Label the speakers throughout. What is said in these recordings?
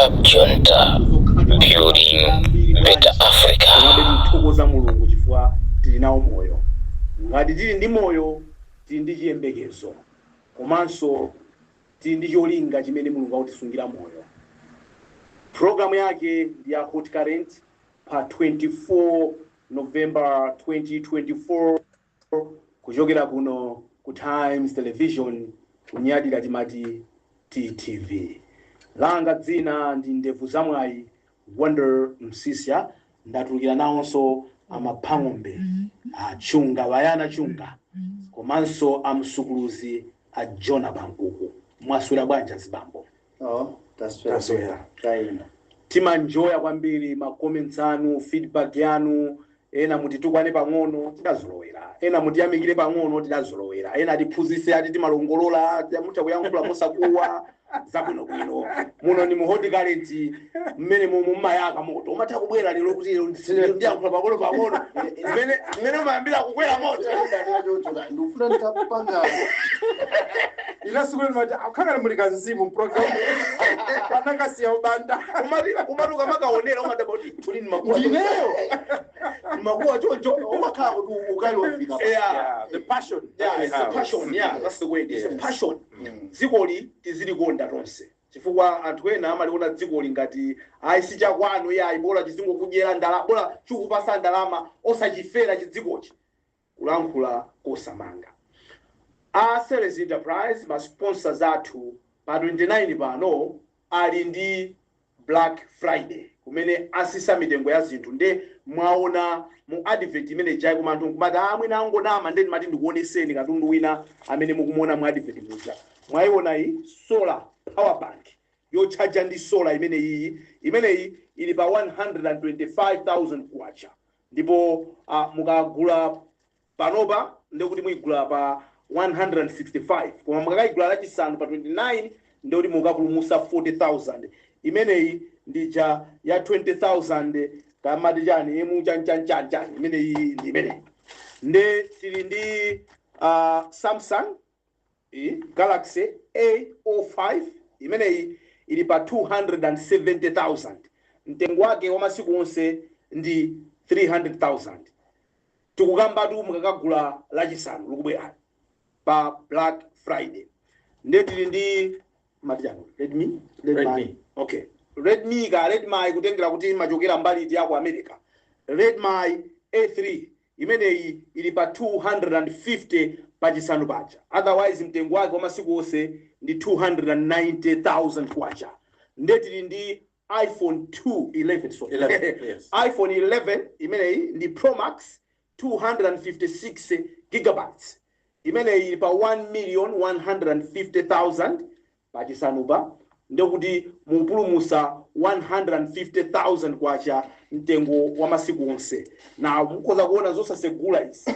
Speaker 1: Club Junta, building better Africa.
Speaker 2: Komabe tikuthokoza Mulungu chifukwa tili nawo moyo. Ngati tili ndi moyo, tili ndi chiyembekezo komanso tili ndi cholinga chimene Mulungu akutisungira moyo. Programu yake ndi ya Hot Current pa 24 November 2024 kuchokera kuno ku Times Television, kunyadira timati TTV. Langa dzina ndi Ndevu Zamwayi Wonder Msisya. Ndatulukira nawonso amaphang'ombe achunga Bayana Chunga komanso amsukuluzi a Jona Bankuku. Mwaswera bwanji azibambo?
Speaker 3: Oh, taswera.
Speaker 2: Taswera.
Speaker 3: Kaina.
Speaker 2: Timanjoya kwambiri ma comments anu, feedback yanu. Ena mutitukwane pang'ono, tidazolowera. Ena mutiyamikire pang'ono, tidazolowera. Ena atiphunzitse, ati timalongolola, mutha kuyankhula mosakuwa zabwinobwino. Muno ni mu Hot Current mmene mumu mmayaka moto. Umatha kubwera lero kuti lero ndiyankhula pang'ono pang'ono, mmene umayambira kukwera moto.
Speaker 3: Ndikufuna ndikapanga.
Speaker 4: Ila siku limati akhangala muli kanzimu program panakasiya ubanda.
Speaker 2: Umati ukamakaonera umadaba kuti kuli ni makuwa.
Speaker 3: Ndineyo. Makuwa choncho umakhala kuti ukali wafika.
Speaker 2: Yeah.
Speaker 4: Yeah, the passion
Speaker 2: Yeah,
Speaker 4: that we
Speaker 2: it's a
Speaker 4: have.
Speaker 2: passion. Yeah, that's the word. It's a passion.
Speaker 4: Dzikoli
Speaker 2: Tizilikonda tonse chifukwa anthu ena amaliona dzikoli ngati ayi, si chakwanu yayi, bola chizingokudyera ndalama, bola chikupasa ndalama, osachifera chidzikochi. Kulankhula kosamanga. A Series Enterprise, ma sponsors athu, pa 29 pano ali ndi Black Friday kumene asisa mitengo ya zinthu. Nde mwaona mu advert imene jai, koma anthu nkumati amwene angonama. Nde ndimati ndikuoneseni katundu wina amene mukumuona mu advert muja. Mwayiona iyi solar power bank yochaja ndi solar imene iyi, imeneyi ili pa 125,000 kwacha, ndipo mukagula panopa ndikuti muyigula pa 165, koma mukakayigula Lachisanu pa 29 ndikuti mukapulumusa 40,000. Imeneyi ndija ya 20,000 kamati chani emu chanchanchanchan. Imeneyi ndi imeneyi. Nde tili ndi Samsung Galaxy A05, imeneyi ili pa 270,000, mtengo wake wa masiku onse ndi 300,000. Tikukambatu mukakagula Lachisanu likubwera pa Black Friday. Nde tili ndi mati chani, Redmi?
Speaker 4: Redmi.
Speaker 2: Redmi. Okay, Redmi ka Redmi, kutengera kuti imachokera mbali iti yako America. Redmi A3 imeneyi ili pa 250 pachisanu paja, otherwise mtengo wake wa masiku onse ndi 290,000 kwacha. Nde tili ndi iPhone 2 11, sorry.
Speaker 4: 11, yes.
Speaker 2: iPhone 11 imeneyi ndi Pro Max 256 gigabytes, imeneyi ili pa 1 million 150,000. Pachisanupa ndekuti mupulumusa 150,000 kwacha mtengo wa masiku onse. Na mukhoza kuona zosasegula izi,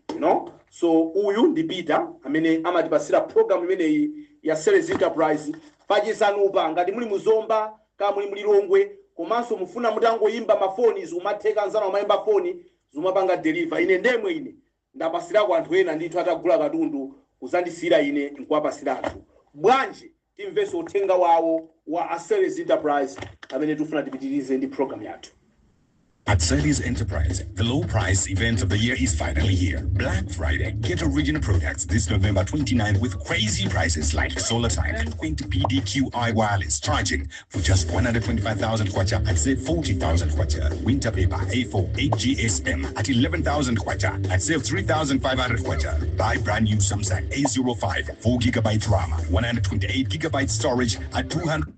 Speaker 2: you know? So uyu ndi Peter amene amatipasira program imeneyi ya Sales Enterprise pachisanupa. Ngati muli muzomba ka muli mulilongwe komanso mufuna mutangoyimba mafoni, zimatheka. Nzana umayimba foni, zimapanga deliver. Ine ndemwe ine ndapasirako anthu ena ndithu, atagula katundu kuzandisiyira ine nkuwapasira anthu. Bwanji timvenso uthenga wawo wa a Sales Enterprise amene tikufuna tipitirize ndi program yathu.
Speaker 5: At Sally's Enterprise, the low price event of the year is finally here. Black Friday. Get original products this November 29 with crazy prices like Solar Tank 20 PDQI wireless charging for just 125,000 kwacha and save 40,000 kwacha. Winter paper A4 8 GSM at 11,000 kwacha and save 3,500 kwacha. Buy brand new Samsung A05 4 gigabyte RAM, 128 gigabyte storage at 200.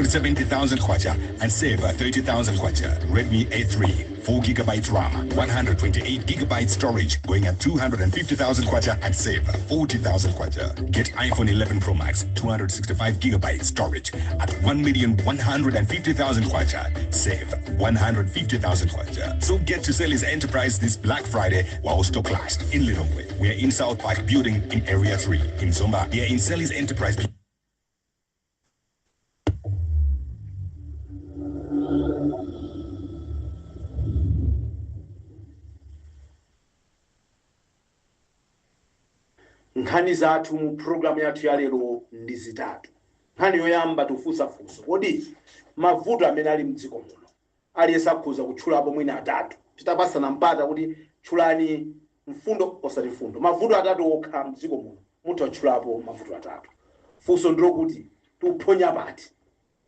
Speaker 5: 70,000 kwacha and save 30,000 kwacha. Redmi A3, 4 gigabyte RAM, 128 gigabyte storage going at 250,000 kwacha and save 40,000 kwacha. Get iPhone 11 Pro Max, 265 gigabyte storage at 1,150,000 kwacha. Save 150,000 kwacha. So get to Sally's Enterprise this Black Friday while stock lasts. In Lilongwe, we are in South Park Building in Area 3. In Zomba, we are in Sally's Enterprise.
Speaker 2: Nkhani zathu mu programu yathu ya lero ndi zitatu. Nkhani Nkhani yoyamba, tifunsafunso: kodi mavuto amene ali mdziko muno, aliyense akhoza kutchulapo mwina atatu, titapasana mpata kuti tchulani mfundo, osati mfundo, mavuto atatu okha mdziko muno, mutha kutchulapo mavuto atatu. Funso ndilokuti tikuphonya pati,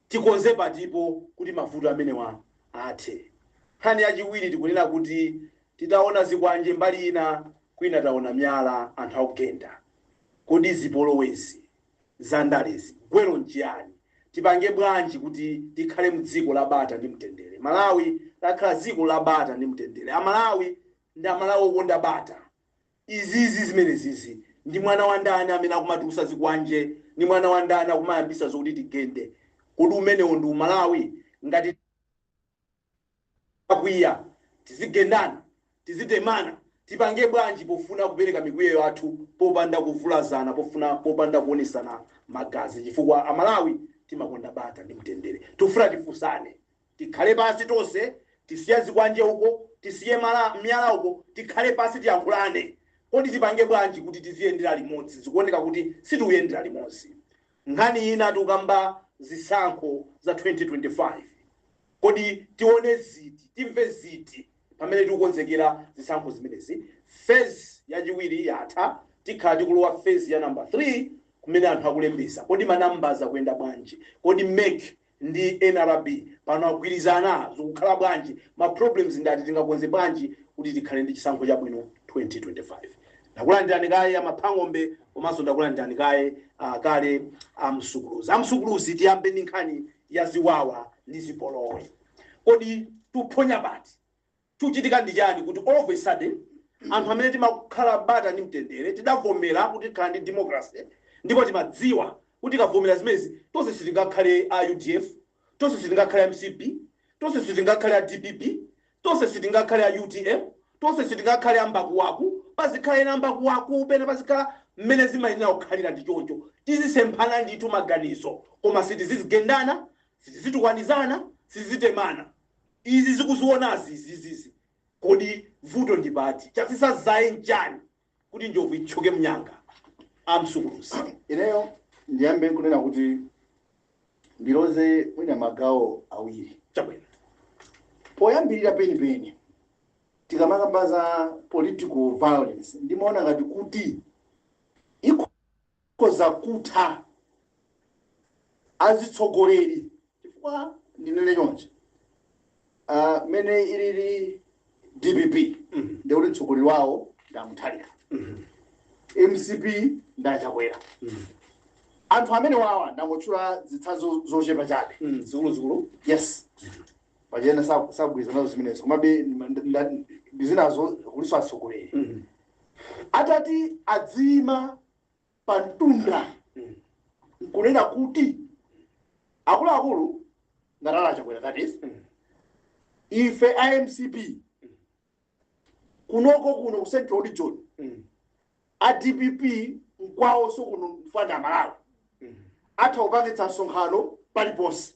Speaker 2: tikonze patipo kuti mavuto amenewa athe? Nkhani yachiwiri, tikunena kuti titaona zikwanje mbali ina, kwina taona miyala, anthu akugenda. Kodi zipolowezi zandalezi gwero nchiyani? Tipange bwanji kuti tikhale mdziko la bata ndi mtendere? Malawi lakhala dziko la bata ndi mtendere. Amalawi ndi Amalawi okonda bata. Izizi zimene zizi, ndi mwana wa ndani amene akumatulusa zikwanje? Ndi mwana wa ndani akumayambisa zokuti tigende? Kodi umenewo ndi Umalawi? Ngati akwiya, tizigendana, tizitemana? Tipange bwanji pofuna kupereka mikwiyo yathu popanda kuvulazana, pofuna popanda kuonesana magazi? Chifukwa Amalawi timakonda bata ndi mtendere. Tifuna tifunsane, tikhale pasi tonse, tisiye zikwanje uko, tisiye miyala uko, tikhale pasi, tiyankhulane. Kodi tipange bwanji kuti tiziyendera limodzi? Zikuoneka kuti sitikuyendera limodzi. Nkhani ina, tikukamba zisankho za 2025. Kodi tione ziti, timve ziti pamene tikukonzekera zisankho zimenezi? Phase yachiwiri yatha, tikhala tikulowa phase ya number 3 kumene anthu akulembesa. Kodi ma numbers akuyenda bwanji? Kodi MEC ndi NRB pano agwirizana? Zikukhala bwanji? Ma problems ndati tingakonze bwanji kuti tikhale ndi chisankho chabwino 2025? Ndakulandirani kaye Amaphang'ombe, komanso ndakulandirani kaye kale Amsukuluzi. Amsukuluzi, tiyambe ndi nkhani ya ziwawa ndi zipolowe. Kodi tuphonya pati? Chuchitika ndi chani kuti all of a sudden anthu amene timakhala bata ndi mtendere, tidavomera kuti tikhala ndi democracy, ndipo timadziwa kuti tikavomera zimenezi, tonse sitingakhale a UDF, tonse sitingakhale a MCP, tonse sitingakhale a DPP, tonse sitingakhale a UTM, tonse sitingakhale a mbakuwaku, pazikhala ena mbakuwaku pena pazikhala mmene zimayenera kukhalira. Ndi choncho, tizisemphana ndithu maganizo, koma sitizigendana, sitizitukwanizana, sitizitemana. Izi zikuzionazi izizizi, kodi vuto ndi pati? Chasisazaye nchani kuti njovu itchoke mnyanga? Amsukuluzi.
Speaker 3: Ineyo ndiyambe kunena kuti ndiloze mwina magawo awiri.
Speaker 2: Chabwino.
Speaker 3: Poyambirira penipeni, tikamakamba za political violence, ndimaona ngati kuti ikhoza kutha azitsogoleri, chifukwa ndinene chonchi, mene ilili DPP, ndikuti mtsogoleri wawo ndamuthalika, MCP ndachakwera, anthu amene wawa ndangotchula zitsanzo zochepa chabe.
Speaker 2: Zikuluzikulu.
Speaker 3: Yes, pachena sagwirizana nazo zimenezo, komabe ndizinazo kuliso atsogoleri atati adzima pa mtunda nkunena kuti akuluakulu, ngati achakwera, that is, ife a MCP kunoko kuno ku Central Region, a DPP nkwawonso kuno, mfana Malawi atha kupangitsa msonkhano paliponse.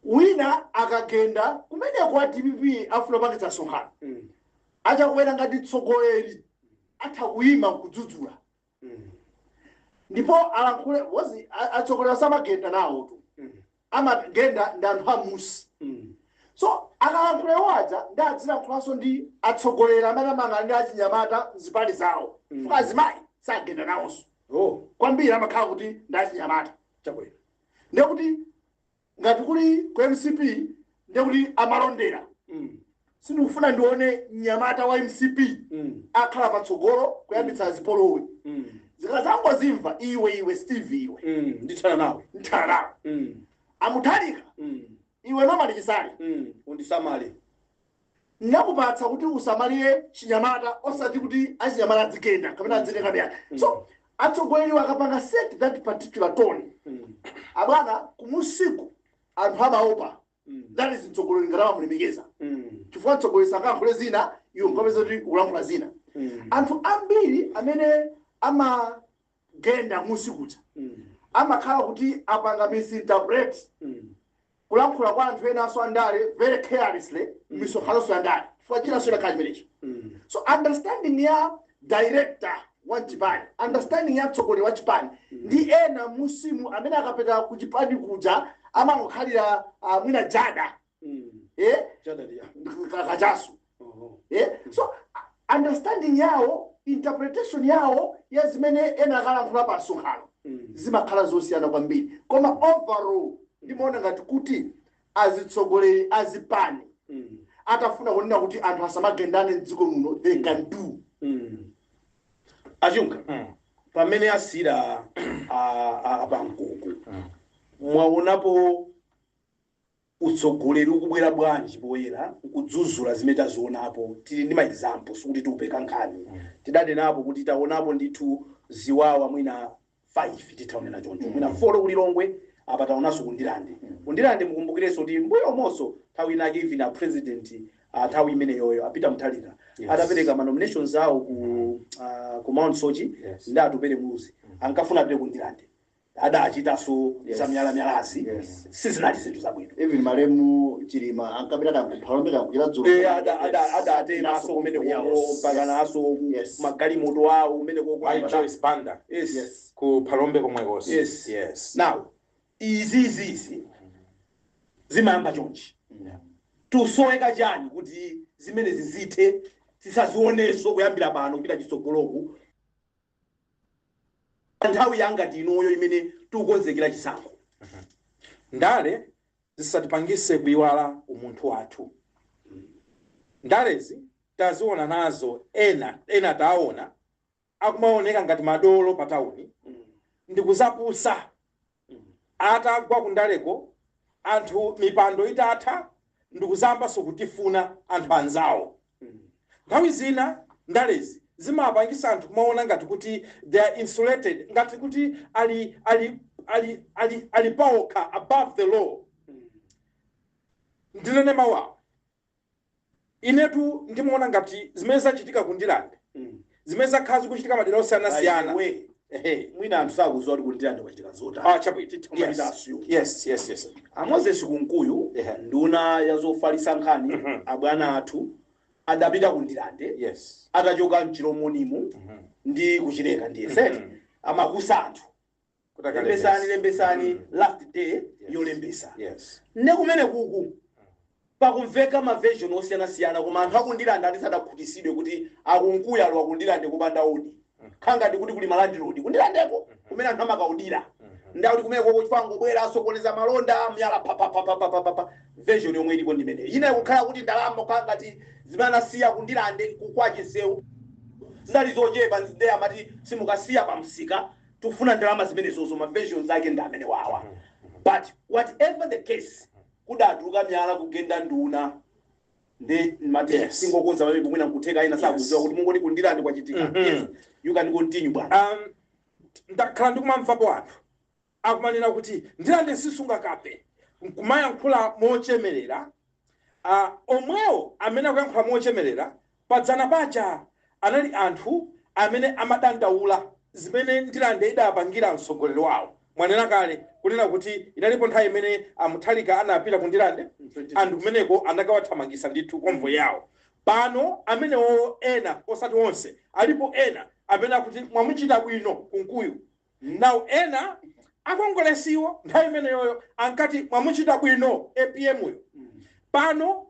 Speaker 3: Wina akagenda kumeneko, a DPP afuna kupangitsa msonkhano, achakwera ngati mtsogoleri atha kuyima nkudzudzula ndipo alankhule wozi. Atsogoleri samagenda nawo tu, amagenda ndi anthu amusi. So akalankhule waja ndi adzilankhulanso ndi atsogoleri amene amanga ndi achinyamata mzipani zawo, fuka azimayi sagenda nawonso
Speaker 2: Oh.
Speaker 3: kwambiri, amakhala kuti ndi achinyamata.
Speaker 2: Chabwino.
Speaker 3: Ndekuti ngati kuli ku MCP, ndekuti amalondera, sindikufuna ndione mnyamata wa MCP akhala patsogolo kuyambitsa zipolowe. Zikazangozimva, iwe, iwe Steve, iwe,
Speaker 2: Ndithana nawe.
Speaker 3: Nthana nawe. Amuthalika, iwe Norman Chisale,
Speaker 2: Undisamale.
Speaker 3: Ndakupatsa kuti usamalire chinyamata, osati kuti achinyamata adzigenda kapena adzitenga beyani. So atsogoleri akapanga set that particular tone, abwana, kumusiku anthu amaopa. That is mtsogoleri ngati amamulemekeza, chifukwa mtsogoleri sangalankhule zina, iwe nkapeza kuti ukulankhula zina. Anthu ambiri amene amagenda musi kuja amakhala kuti apanga misinterpret kulankhula kwa anthu enanso andale very carelessly, misonkhanoso andale, chifukwa chinanso inakhala chimenecho. So understanding ya director wa chipani, understanding ya mtsogoleri wa chipani ndi ena musimu amene akapita ku chipani kuja amangokhalira mwina jada, eh, kachasu, eh. So understanding yawo, interpretation yawo ya zimene ena akalankhula pa msonkhano zimakhala zosiyana kwambiri. Koma overall ndimaona ngati kuti azitsogoleri azipani atafuna kunena kuti anthu asamagendane mdziko muno, they can do.
Speaker 2: Achunga pamene asira apankuku, mwaonapo utsogoleri ukubwera bwanji poyera nkudzudzula zimene tazionapo? Tili ndi ma example, sikuti tikupeka nkhani. Tidanenapo kuti taonapo ndithu ziwawa mwina 5, tithaonena choncho, mwina 4 kulilongwe, apa taonanso kundilande. Kundilande, mukumbukirenso kuti mbuyo monso nthawi inake even a president, nthawi imeneyoyo apita Mutharika, atapereka ma nominations awo ku Mount Sochi ndi Atupere Muluzi, ankafuna apite kundilande, adachitanso zamyalamyalazi. Sizinali zinthu zabwino.
Speaker 3: Even malemu Chilima ankapita kankuphalombe kankuchita dzulo.
Speaker 2: Adatemanso kumene koko, mpaka naso magalimoto awo kumene koko.
Speaker 4: Mai Joyce Banda. Ku Phalombe komwekonso.
Speaker 2: Now izi izizi zimayamba chonchi. Tusoweka chani kuti zimenezi zithe, tisazionenso kuyambira pano kupita chitsogoloku, nthawi yangati inoyo imene tikukonzekera chisankho?
Speaker 4: Ndale zisatipangise kuiwala umunthu wathu. Ndalezi taziona nazo, ena ena taona akumaoneka ngati madolo pa tawuni ndikuzapusa atagwa kundaleko, anthu mipando itatha ndikuzambanso kutifuna anthu anzawo. Nthawi zina ndalezi zimapangisa anthu kumaona ngati kuti they are insulated, ngati kuti ali paokha, above the law. Ndinene mawu awo, inetu ndimaona ngati zimene zachitika kundilande, zimene zakhala zikuchitika madera osiyanasiyana.
Speaker 2: By the way, mwina anthu sakudziwa kuti kundilande kwachitika zotani.
Speaker 4: Ah, chabwino.
Speaker 2: Tithamangitasiyo.
Speaker 4: Yes.
Speaker 2: A Moses Kunkuyu, nduna ya zofalitsa nkhani, abwana athu adapita kundilande atachoka mchilomonimu ndi kuchileka, ndiye seti amakusa anthu,
Speaker 4: Kuti akalembese.
Speaker 2: "Lembesani, lembesani, last day yolembesa." Ne kumene kuku pakumveka ma version osiyanasiyana, koma anthu akundilande ati sadakhutisidwe kuti akunkuya alowa kundilande kupanda odi, khangati kuti kuli ma landlord kundilandeko kumene anthu amakaudira, ndakuti kumene koko chifangobwera asokoneza malonda, miyala papapapapapapa. Version yomwe ilipo ndimeneyo. Ina ikukhala kuti ndalama khangati zimene anasiya kundilande kukwachisewu zinali zochepa, nde amati simukasiya pa msika, tikufuna ndalama zimenezozo. Ma versions ake ndi amene wawa, but whatever the case, kudatuluka miyala kugenda nduna ndi mati singokonza pamene mwina nkutheka ina sakudziwa kuti mungoti kundilande kwachitika. Yes, you can continue, bwana.
Speaker 4: Ndakhala ndikumamvapo anthu akumanena kuti ndilande sisunga kape, nkumayankhula mochemerera. Omwewo amene akuyankhula mochemerera padzana paja anali anthu amene amadandaula zimene ndilande idapangira mtsogoleri wawo. Mwanena kale kunena kuti inalipo nthawi imene amuthalika anapita ku Ndilande, anthu kumeneko anakawathamangisa ndithu convoy yawo. Pano amenewo ena, osati onse, alipo ena amene akuti mwamuchita bwino Kunkuyu. Now ena akongolesiwo nthawi imeneyoyo ankati mwamuchita bwino APM uyo. Pano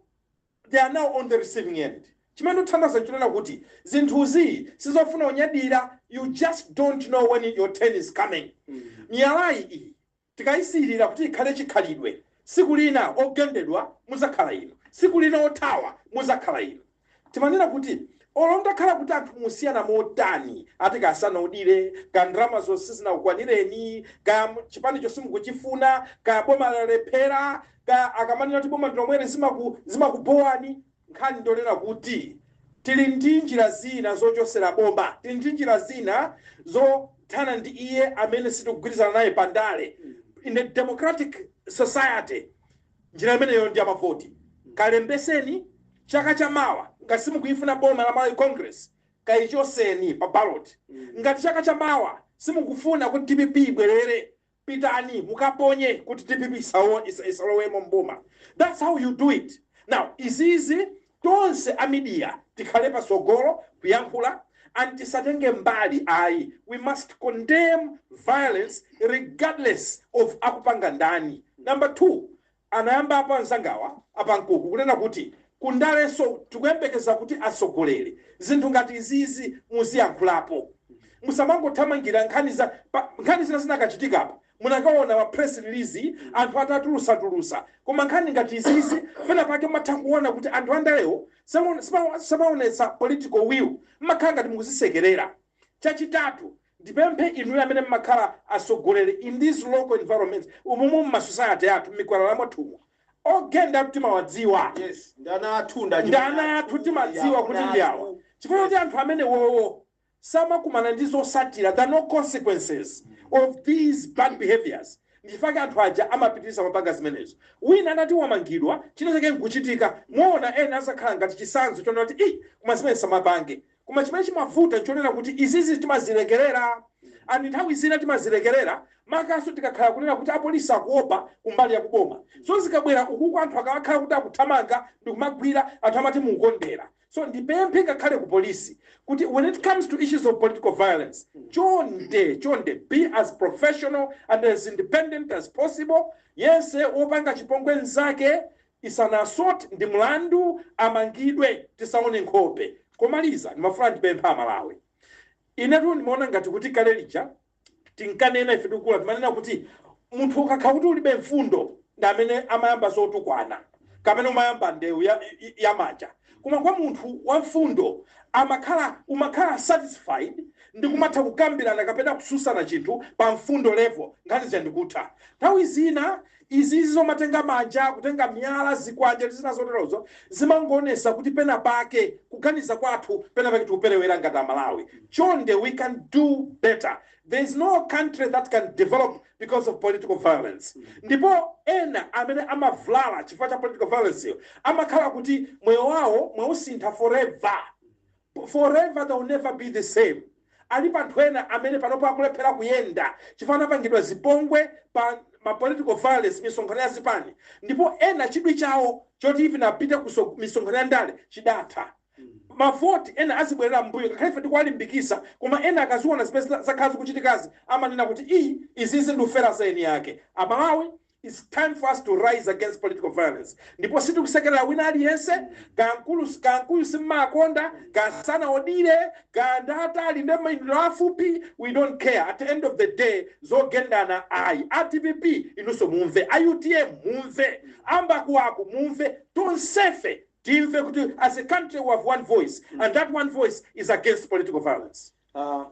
Speaker 4: they are now on the receiving end. Chimene ndikuthandiza nchonena kuti zinthuzi sizofuna unyadira. You just don't know when your turn is coming. Miyalayi iyi tikayisiyirira kuti ikhale chikhalidwe, siku lina ogendedwa muzakhala ino, siku lina othawa muzakhala ino. Timanena kuti olondakhala kuti anthu musiyana motani, ati kasanaudire ka ndalama zonse zinakukwanireni, kaya chipanicho simukuchifuna, kaya boma lalephera, kaya akamanena kuti boma ndilomwere zimakubowani, nkhani ndonena kuti tili ndi njira zina zochosera boma, tili ndi njira zina zothana ndi iye amene sitikugwirizana naye pandale. In a democratic society, njira imeneyo ndi amavoti. Kalembeseni chaka chamawa. Ngati simukuyifuna boma la Malawi Congress, kayichoseni pa ballot. Ngati chaka chamawa simukufuna kuti DPP ibwerere, pitani mukaponye kuti DPP isalowemo mboma. That's how you do it. Now izizi tonse a media tikhale pasogolo kuyankhula. And tisatenge mbali ayi. We must condemn violence regardless of akupanga ndani. Number two, anayamba apa mzangawa apa Nkuku kunena kuti kundalenso tikuyembekeza kuti atsogoleri zinthu ngati izizi muziyankhulapo, musamangothamangira nkhani za nkhani zina zinakachitika apa, munakaona ma press release, anthu atatulusa-tulusa. Koma nkhani ngati izizi, pena pake matha kuona kuti anthu andalewo samaonetsa political will, mmakhala ngati mukuzisekerera. Chachitatu, ndipemphe inuyo amene mmakhala atsogoleri in these local environments, umumu mmasociety athu, m'mikwalala mwathumu, ogenda timawadziwa.
Speaker 2: Yes, ndi ana athu.
Speaker 4: Ndi ana athu, timadziwa kuti ndi awa, chifukwa kuti anthu amene wowo samakumana ndi zosatira. There are no consequences of these bad behaviors. Ndifake anthu aja amapitiriza mapanga zimenezo. Wina anati wamangidwa, china chake nkuchitika, muona ena azakhala ngati chisanzo chonena kuti i koma zimene samapange. Koma chimene chimavuta nchonena kuti izizi timazilekerera, and nthawi zina timazilekerera makaso tikakhala kunena kuti apolisi akuopa kumbali ya kuboma. So zikabwera ukuku, anthu akakhala kuti akuthamanga ndikumagwira anthu, amati mukondera. So ndipemphe ngakhale ku polisi kuti when it comes to issues of political violence, chonde chonde, be as professional and as independent as possible. Yense wopanga chipongwe nzake isanasot ndi mlandu, amangidwe, tisaone nkhope. Komaliza, ndimafuna ndipempha Amalawi. Inetu ndimaona ngati kuti kale lija tinkanena, ife tikukula timanena kuti munthu ukakhala kuti ulibe mfundo ndi amene amayamba zotukwana kapena umayamba ndewu ya manja. Koma kwa munthu wa mfundo amakhala, umakhala satisfied ndi kumatha kukambirana kapena kususana chinthu pa mfundo level, nkhani zija ndikutha. Nthawi zina izizi zomatenga manja, kutenga miyala, zikwanje ndi zina zoterozo, zimangoonesa kuti pena pake kuganiza kwathu pena pake tikuperewera ngati Amalawi. Chonde, we can do better. There is no country that can develop because of political violence. Ndipo ena amene amavulala chifukwa cha political violence iyo amakhala kuti moyo wawo mwausintha forever, forever. They will never be the same. Alipo anthu ena amene panopo akulephera kuyenda chifukwa anapangidwa zipongwe pa ma political violence, misonkhano ya zipani. Ndipo ena chidwi chawo choti even apite ku misonkhano ya ndale chidatha. Mavoti ena azibwerera mbuyo, ngakhale ife tikuwalimbikisa. Koma ena akaziona zimene zakhala zikuchitikazi, amanena kuti iyi izizi ndikufera za eni yake. Amalawi, it's time for us to rise against political violence. Ndipo sitikusekerera wina aliyense, kankulu kankuyu simmakonda, kasana odire kandata ali ndi mayindiro afupi, we don't care. At the end of the day, zogendana ayi. A DPP inunso mumve, a UTM mumve, ambakuwaku mumve, tonsefe timve kuti as a country we have one voice, and that one voice is against political violence.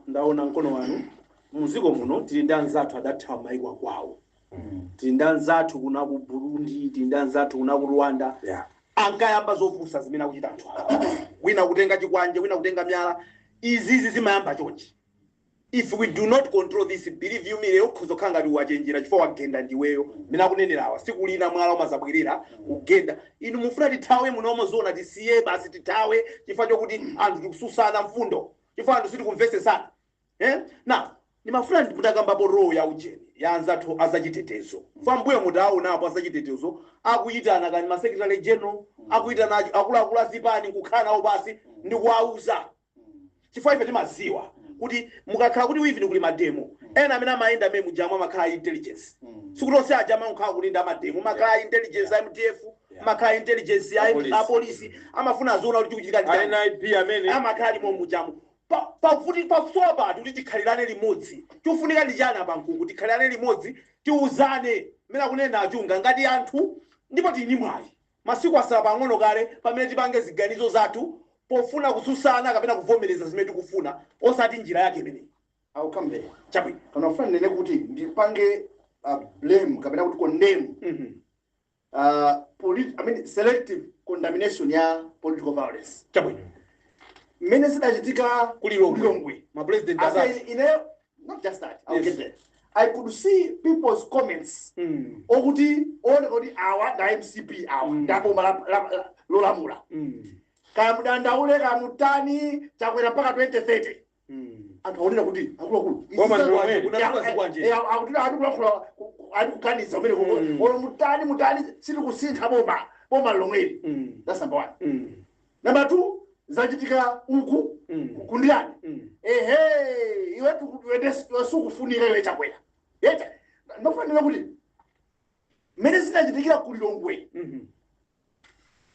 Speaker 2: Ndaona mkono wanu. Muziko muno tili ndi anzathu adathawa maiko akwawo, tili ndi anzathu kuna ku Burundi, tili ndi anzathu kuna ku Rwanda. Ankayamba zopusa zimene akuchita anthu awa, wina kutenga chikwanje, wina kutenga miyala. Izizi zimayamba chonchi. If we do not control this, believe you me, lero ukhoza kukhala ngati wachenjera chifukwa wagenda ndiweyo mmene akunenerawa, siku lina mwala umazabwerera kugenda. Inu mufuna tithawe munomo? Zona tisiye basi, tithawe chifukwa chokuti anthu tikususana mfundo, chifukwa anthu sitikumvesesana, eh? Now ndimafuna ndikutambapo role ya ujeni ya anzathu azachitetezo. Fa mbuyo mutaonapo azachitetezo akuyitana kani ma secretary general, akuyitana akuluakulu azipani, nkukhala nawo basi ndikuwauza, chifukwa ife timaziwa kuti mukakhala kuti even kuli mademo ena amene amayenda amene mujamwa amakhala intelligence. Sikuti onse aja amakhala kuti ndi amademo, makhala intelligence ya MDF, makhala intelligence ya
Speaker 4: Apolisi.
Speaker 2: Apolisi amafuna aziona kuti chikuchitika ndi chani.
Speaker 4: NIB amene
Speaker 2: Amakhala limo mujamu. Pakuti pakusowa pati kuti tikhalirane limodzi. Chofunika ndi chani apa, Nkuku? Tikhalirane limodzi, tiuzane mmene akunena achunga ngati anthu. Ndipo tili mwayi, masiku asala pang'ono kale pamene tipange ziganizo zathu pofuna kususana kapena kuvomereza zimene tikufuna, osati njira yake imeneyi.
Speaker 3: I'll come there.
Speaker 2: Chabwino.
Speaker 3: Kana ufuna nene kuti ndipange blame kapena kuti condemn I mean, selective condemnation ya political violence
Speaker 2: Chabwino.
Speaker 3: Mmene zidachitika
Speaker 2: Kulilongwe.
Speaker 3: Kulilongwe.
Speaker 2: Ma president
Speaker 3: As
Speaker 2: azati
Speaker 3: not just that, I'll get there. I could see people's comments okuti ooneka kuti awa nda MCP, awa ndaboma lolamula. Kaya mudandaule, kaya mutani, Chakwera mpaka 2030. Anthu akunena kuti akuluakulu
Speaker 4: Boma ndi lomweli.
Speaker 2: Kunatula zikwanje.
Speaker 3: Akuti atikulankhula, atikuganiza umene olo mutani mutani, sitikusintha boma, boma lomweli. That's number one. Number two, Zachitika uku ku Ndirande. Ehe, iwe sukufunika iwe Chakwera. Yeta ndofanira kuti mmene zinachitikira ku Lilongwe,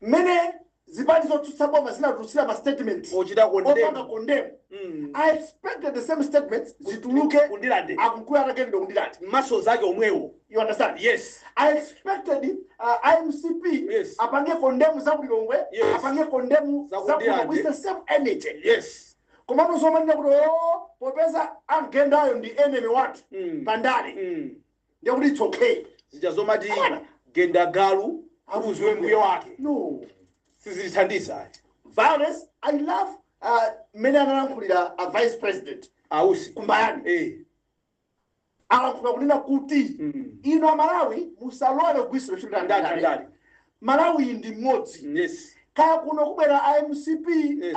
Speaker 3: mmene zipani zotsutsa boma zinatulutsira ma statements
Speaker 2: ochita
Speaker 3: opanga
Speaker 2: condemn.
Speaker 3: condemn, I expected the same statements zituluke
Speaker 2: Ku Ndirande.
Speaker 3: Akunkuya atagendedwa ku Ndirande.
Speaker 2: Maso zake omwewo.
Speaker 3: You understand?
Speaker 2: Yes.
Speaker 3: I expected IMCP apange condemn za ku Lilongwe, apange condemn
Speaker 2: Za
Speaker 3: za kuno
Speaker 2: ku Ndirande.
Speaker 3: with the same energy. Komano zomanena kuti, oh, popeza agendayo ndi enemy wathu pandale, ndekuti it's okay.
Speaker 2: Zija zomati
Speaker 3: Abana.
Speaker 2: genda galu uziwe mbuye wake
Speaker 3: No.
Speaker 2: sizithandiza.
Speaker 3: Violence, I love mmene analankhulira a Vice President
Speaker 2: Ausi.
Speaker 3: Kumbayani. Alankhula kunena kuti ino Amalawi musalole kugwirisira ntchito
Speaker 2: ndale.
Speaker 3: ndale. Malawi ndi mmodzi. Kaya kuno kubwera IMCP,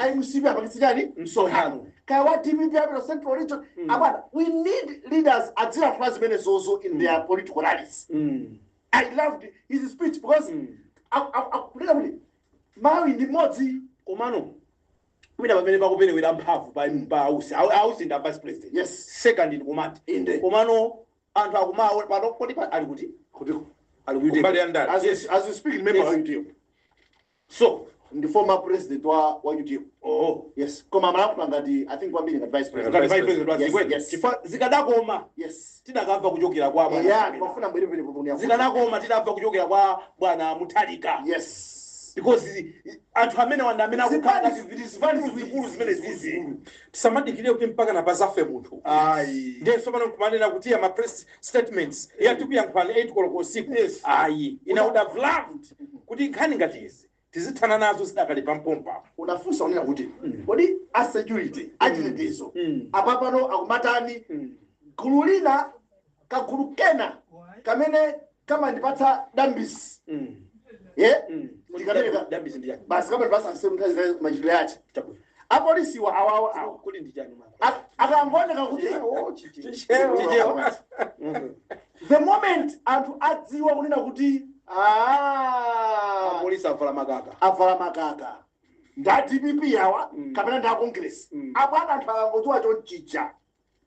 Speaker 3: IMCP apangitse chani?
Speaker 2: Msonkhano.
Speaker 3: Kaya wa DPP apita Central Region. Abwana, we need leaders adzilankhula zimene zozo in their political rallies. I loved his speech because akunena kuti Malawi ndi mmodzi.
Speaker 2: Komano mwina pamene pakuperewera mphamvu pa Ausi. Ausi ndi a Vice President, second in command.
Speaker 3: Inde.
Speaker 2: Komano anthu akumaona pano kodi ali kuti?
Speaker 3: Kutiko?
Speaker 2: Ali kuti?
Speaker 4: Kumbali ya ndale.
Speaker 3: As you speak, member wa UTM.
Speaker 2: So
Speaker 3: ndi former president wa UTM.
Speaker 2: Oh.
Speaker 3: Yes, koma amalankhula ngati, I think, kwambiri ngati vice president.
Speaker 2: Ngati vice president wa
Speaker 3: Yes,
Speaker 2: Zikwete.
Speaker 3: yes.
Speaker 2: Chifukwa zikadakoma tidakamva kuchokera kwa bwana
Speaker 3: Yeah,
Speaker 2: Chakwera.
Speaker 3: ndimafuna mbwere pene poponi.
Speaker 2: Zikadakoma tidamva kuchokera kwa bwana Mutharika because anthu amene wanda amene akukhala ngati zipani zikulu zimene zizi.
Speaker 4: Tisamadikirire kuti mpaka napazafe munthu.
Speaker 2: Ayi.
Speaker 4: Ndiye tsopano nkumanena kuti ama press statements yatikuyankhulani 8 koloko usiku. Ayi, ine would have loved kuti nkhani ngati izi tizithana nazo zidakali pampompa.
Speaker 3: Unafunsa unena kuti kodi a security, achitetezo, apapano akumatani? Gulu lina, kagulu kena kamene kamandipatsa dambisi ye ndikapereka
Speaker 2: Dambisi ndi chani?
Speaker 3: Basi, kamandipatsa nseru nthawi zina machitidwe yache.
Speaker 2: Chabwino.
Speaker 3: Apolisiwa awawa awa
Speaker 2: Kuli ndi chani mama?
Speaker 3: Akangooneka kuti
Speaker 2: Chichewa.
Speaker 3: The moment anthu adziwa kunena kuti, ah,
Speaker 2: Apolisi avala makaka,
Speaker 3: avala makaka nda DPP awa kapena nda Congress, abwana, anthu akangodziwa chonchija,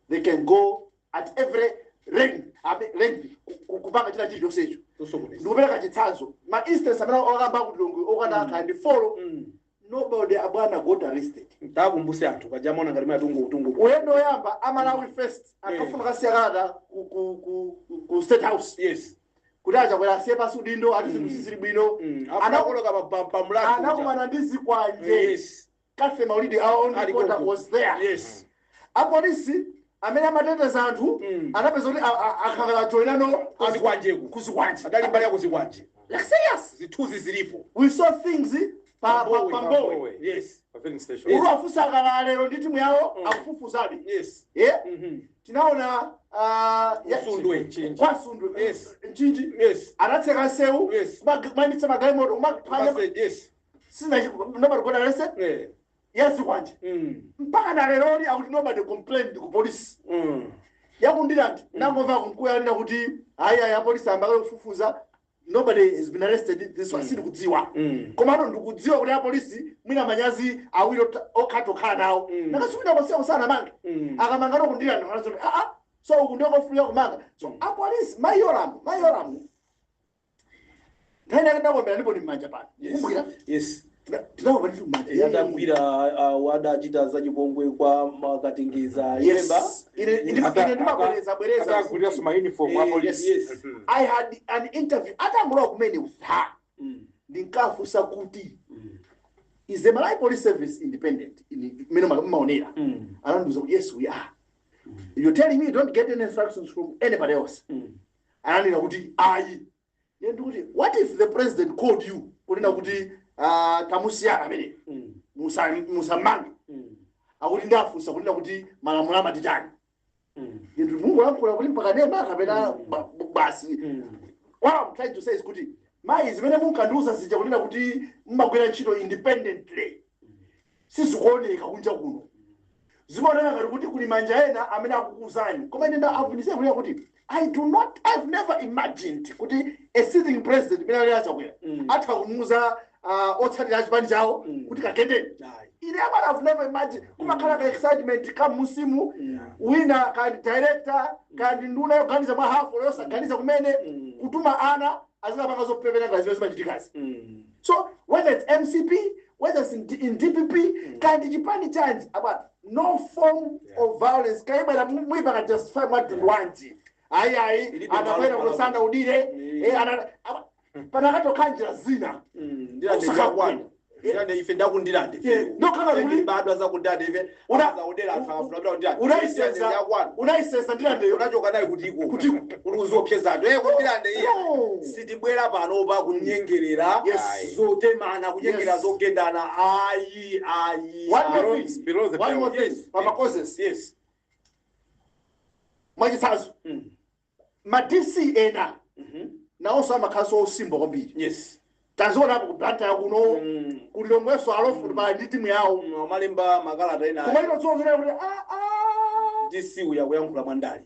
Speaker 3: they can go at every length, length kupanga china chilichonsecho.
Speaker 2: Tosokoneza.
Speaker 3: Ndikupereka chitsanzo, ma instance amene okamba kuti Lilongwe okana akhala ndi four, nobody, abwana, got arrested.
Speaker 2: Takumbuse anthu pajamona ngati mwe atungu utungu.
Speaker 3: Ulendo oyamba, Amalawi First akafuna kasiyakata ku State House kuti aChakwera asiye pasi udindo, ati zinthu sizili bwino.
Speaker 2: Anakoloka pamulaku.
Speaker 3: Anakumana ndi zikwanje. Cathy Maulidi, our own
Speaker 2: Ali
Speaker 3: reporter,
Speaker 2: koko.
Speaker 3: was there. Apolisi amene amateteza anthu anapeza kuti akhala joinano
Speaker 2: Kuzikwanjeko.
Speaker 3: Kuzikwanje.
Speaker 2: Adali mbali ya kuzikwanje.
Speaker 3: Like, serious.
Speaker 2: Zithunzi zilipo.
Speaker 3: We saw things pa Pambowe.
Speaker 4: Pa filling station.
Speaker 3: Ulu afusa akala lero ndi timu yawo akufufuzadi. Yeah. Tinaona
Speaker 2: Kusundwe.
Speaker 3: Kwa Sundwe. Mchinji. Anatseka nsewu. Kumayimitsa magalimoto, kumaphwanya. Sina nobody got arrested. Yes, kwanje. Mpaka na leroli akuti nobody complained ku police. Yaku Ndirande nangomva kumkuya alina kuti hayi ayi, apolisi ambakale kufufuza, nobody has been arrested. This one sindikudziwa. Komano ndikudziwa kuti apolisi mwina manyazi awiri okhati okhala nawo. Nakasukira kwasiya kusana mange. Akamanga ku Ndirande anazoti ah ah, so uku ndiyo kofunika kumanga. So apolisi mayoramu nthawi inake ndakombera ndipo ndi m'manja pano. Kumbukira?
Speaker 2: Yes.
Speaker 3: Tinakomba ndithu m'manja.
Speaker 2: Adagwira adachita zachipongwe kwa Makatingiza.
Speaker 3: Yes. Ine ndimabwereza bwereza.
Speaker 4: Ataguliraso ma uniform a police.
Speaker 2: Yes.
Speaker 3: I had an interview atangulowa kumene with her. Ndinkafunsa kuti, is the Malawi Police Service independent mmene mmaonera? Anandiuza kuti, yes, we are. You're telling me you don't get any instructions from anybody else? Ananena kuti ayi. Ndiye ndikuti, what if the president called you kunena kuti, tamusiyana amene, musamange? Akuti ndafunsa kunena kuti malamulo amati chani. Ndiye mungolankhula kuti mpaka nema kapena basi. What I'm trying to say is kuti mayi, zimene munkandiuza zija kunena kuti mmagwira ntchito independently sizikuoneka kunja kuno. Zimaoneka ngati kuti kuli manja ena amene akukuuzani. Koma ine ndaavunise kunena kuti I do not, I've never imagined kuti a sitting president imene ali aChakwera atha kumuuza otsatira achipani chawo kuti kagendeni.
Speaker 2: Ayi.
Speaker 3: Ine amene I've never imagined kumakhala ka excitement ka musimu, wina kandi director kandi nduna yoganiza mwa hafu, yosaganiza kumene, kutuma ana azikapanga zopepera nga zimene zimachitikazi. So whether it's MCP, whether it's in DPP, kandi chipani chanji about, no form of violence kaibwera mwipaka justify mwa wanji. Ayi, ayi.
Speaker 2: Ilibe
Speaker 3: Anabwera
Speaker 2: malo.
Speaker 3: kusanda udire. Panakatokha njira zina.
Speaker 2: Ndilande chakwanu, Ndilande, ife ndakundilande.
Speaker 3: Yeah, ndokhala kuti-
Speaker 2: Badwa zakundilande ife. Zaudera anthu akafuna kupita kundilande.
Speaker 3: Unayisesa.
Speaker 2: Chakwanu.
Speaker 3: Unayisesa Ndilandeyo.
Speaker 2: Unachoka naye kutiko?
Speaker 3: Kutiko.
Speaker 2: Uri kuziopseza anthu kundilande iye.
Speaker 3: No.
Speaker 2: Sitibwera pano pa kunyengerera zotemana, kunyengerera zogendana, ayi, ayi.
Speaker 3: One more
Speaker 2: Ayi.
Speaker 3: thing.
Speaker 4: Below the
Speaker 3: One
Speaker 4: belt.
Speaker 3: more thing. Pama causes. Mwachitsanzo, ma DC ena nawonso amakhalanso osimba kwambiri. Taziona ku Blantyre kuno, kulilongweso alofu pali ndi timu yawo.
Speaker 2: Amalemba makalata ena.
Speaker 3: Koma ino tsono kuti ah, ah.
Speaker 2: DC uya kuyankhula mwandale.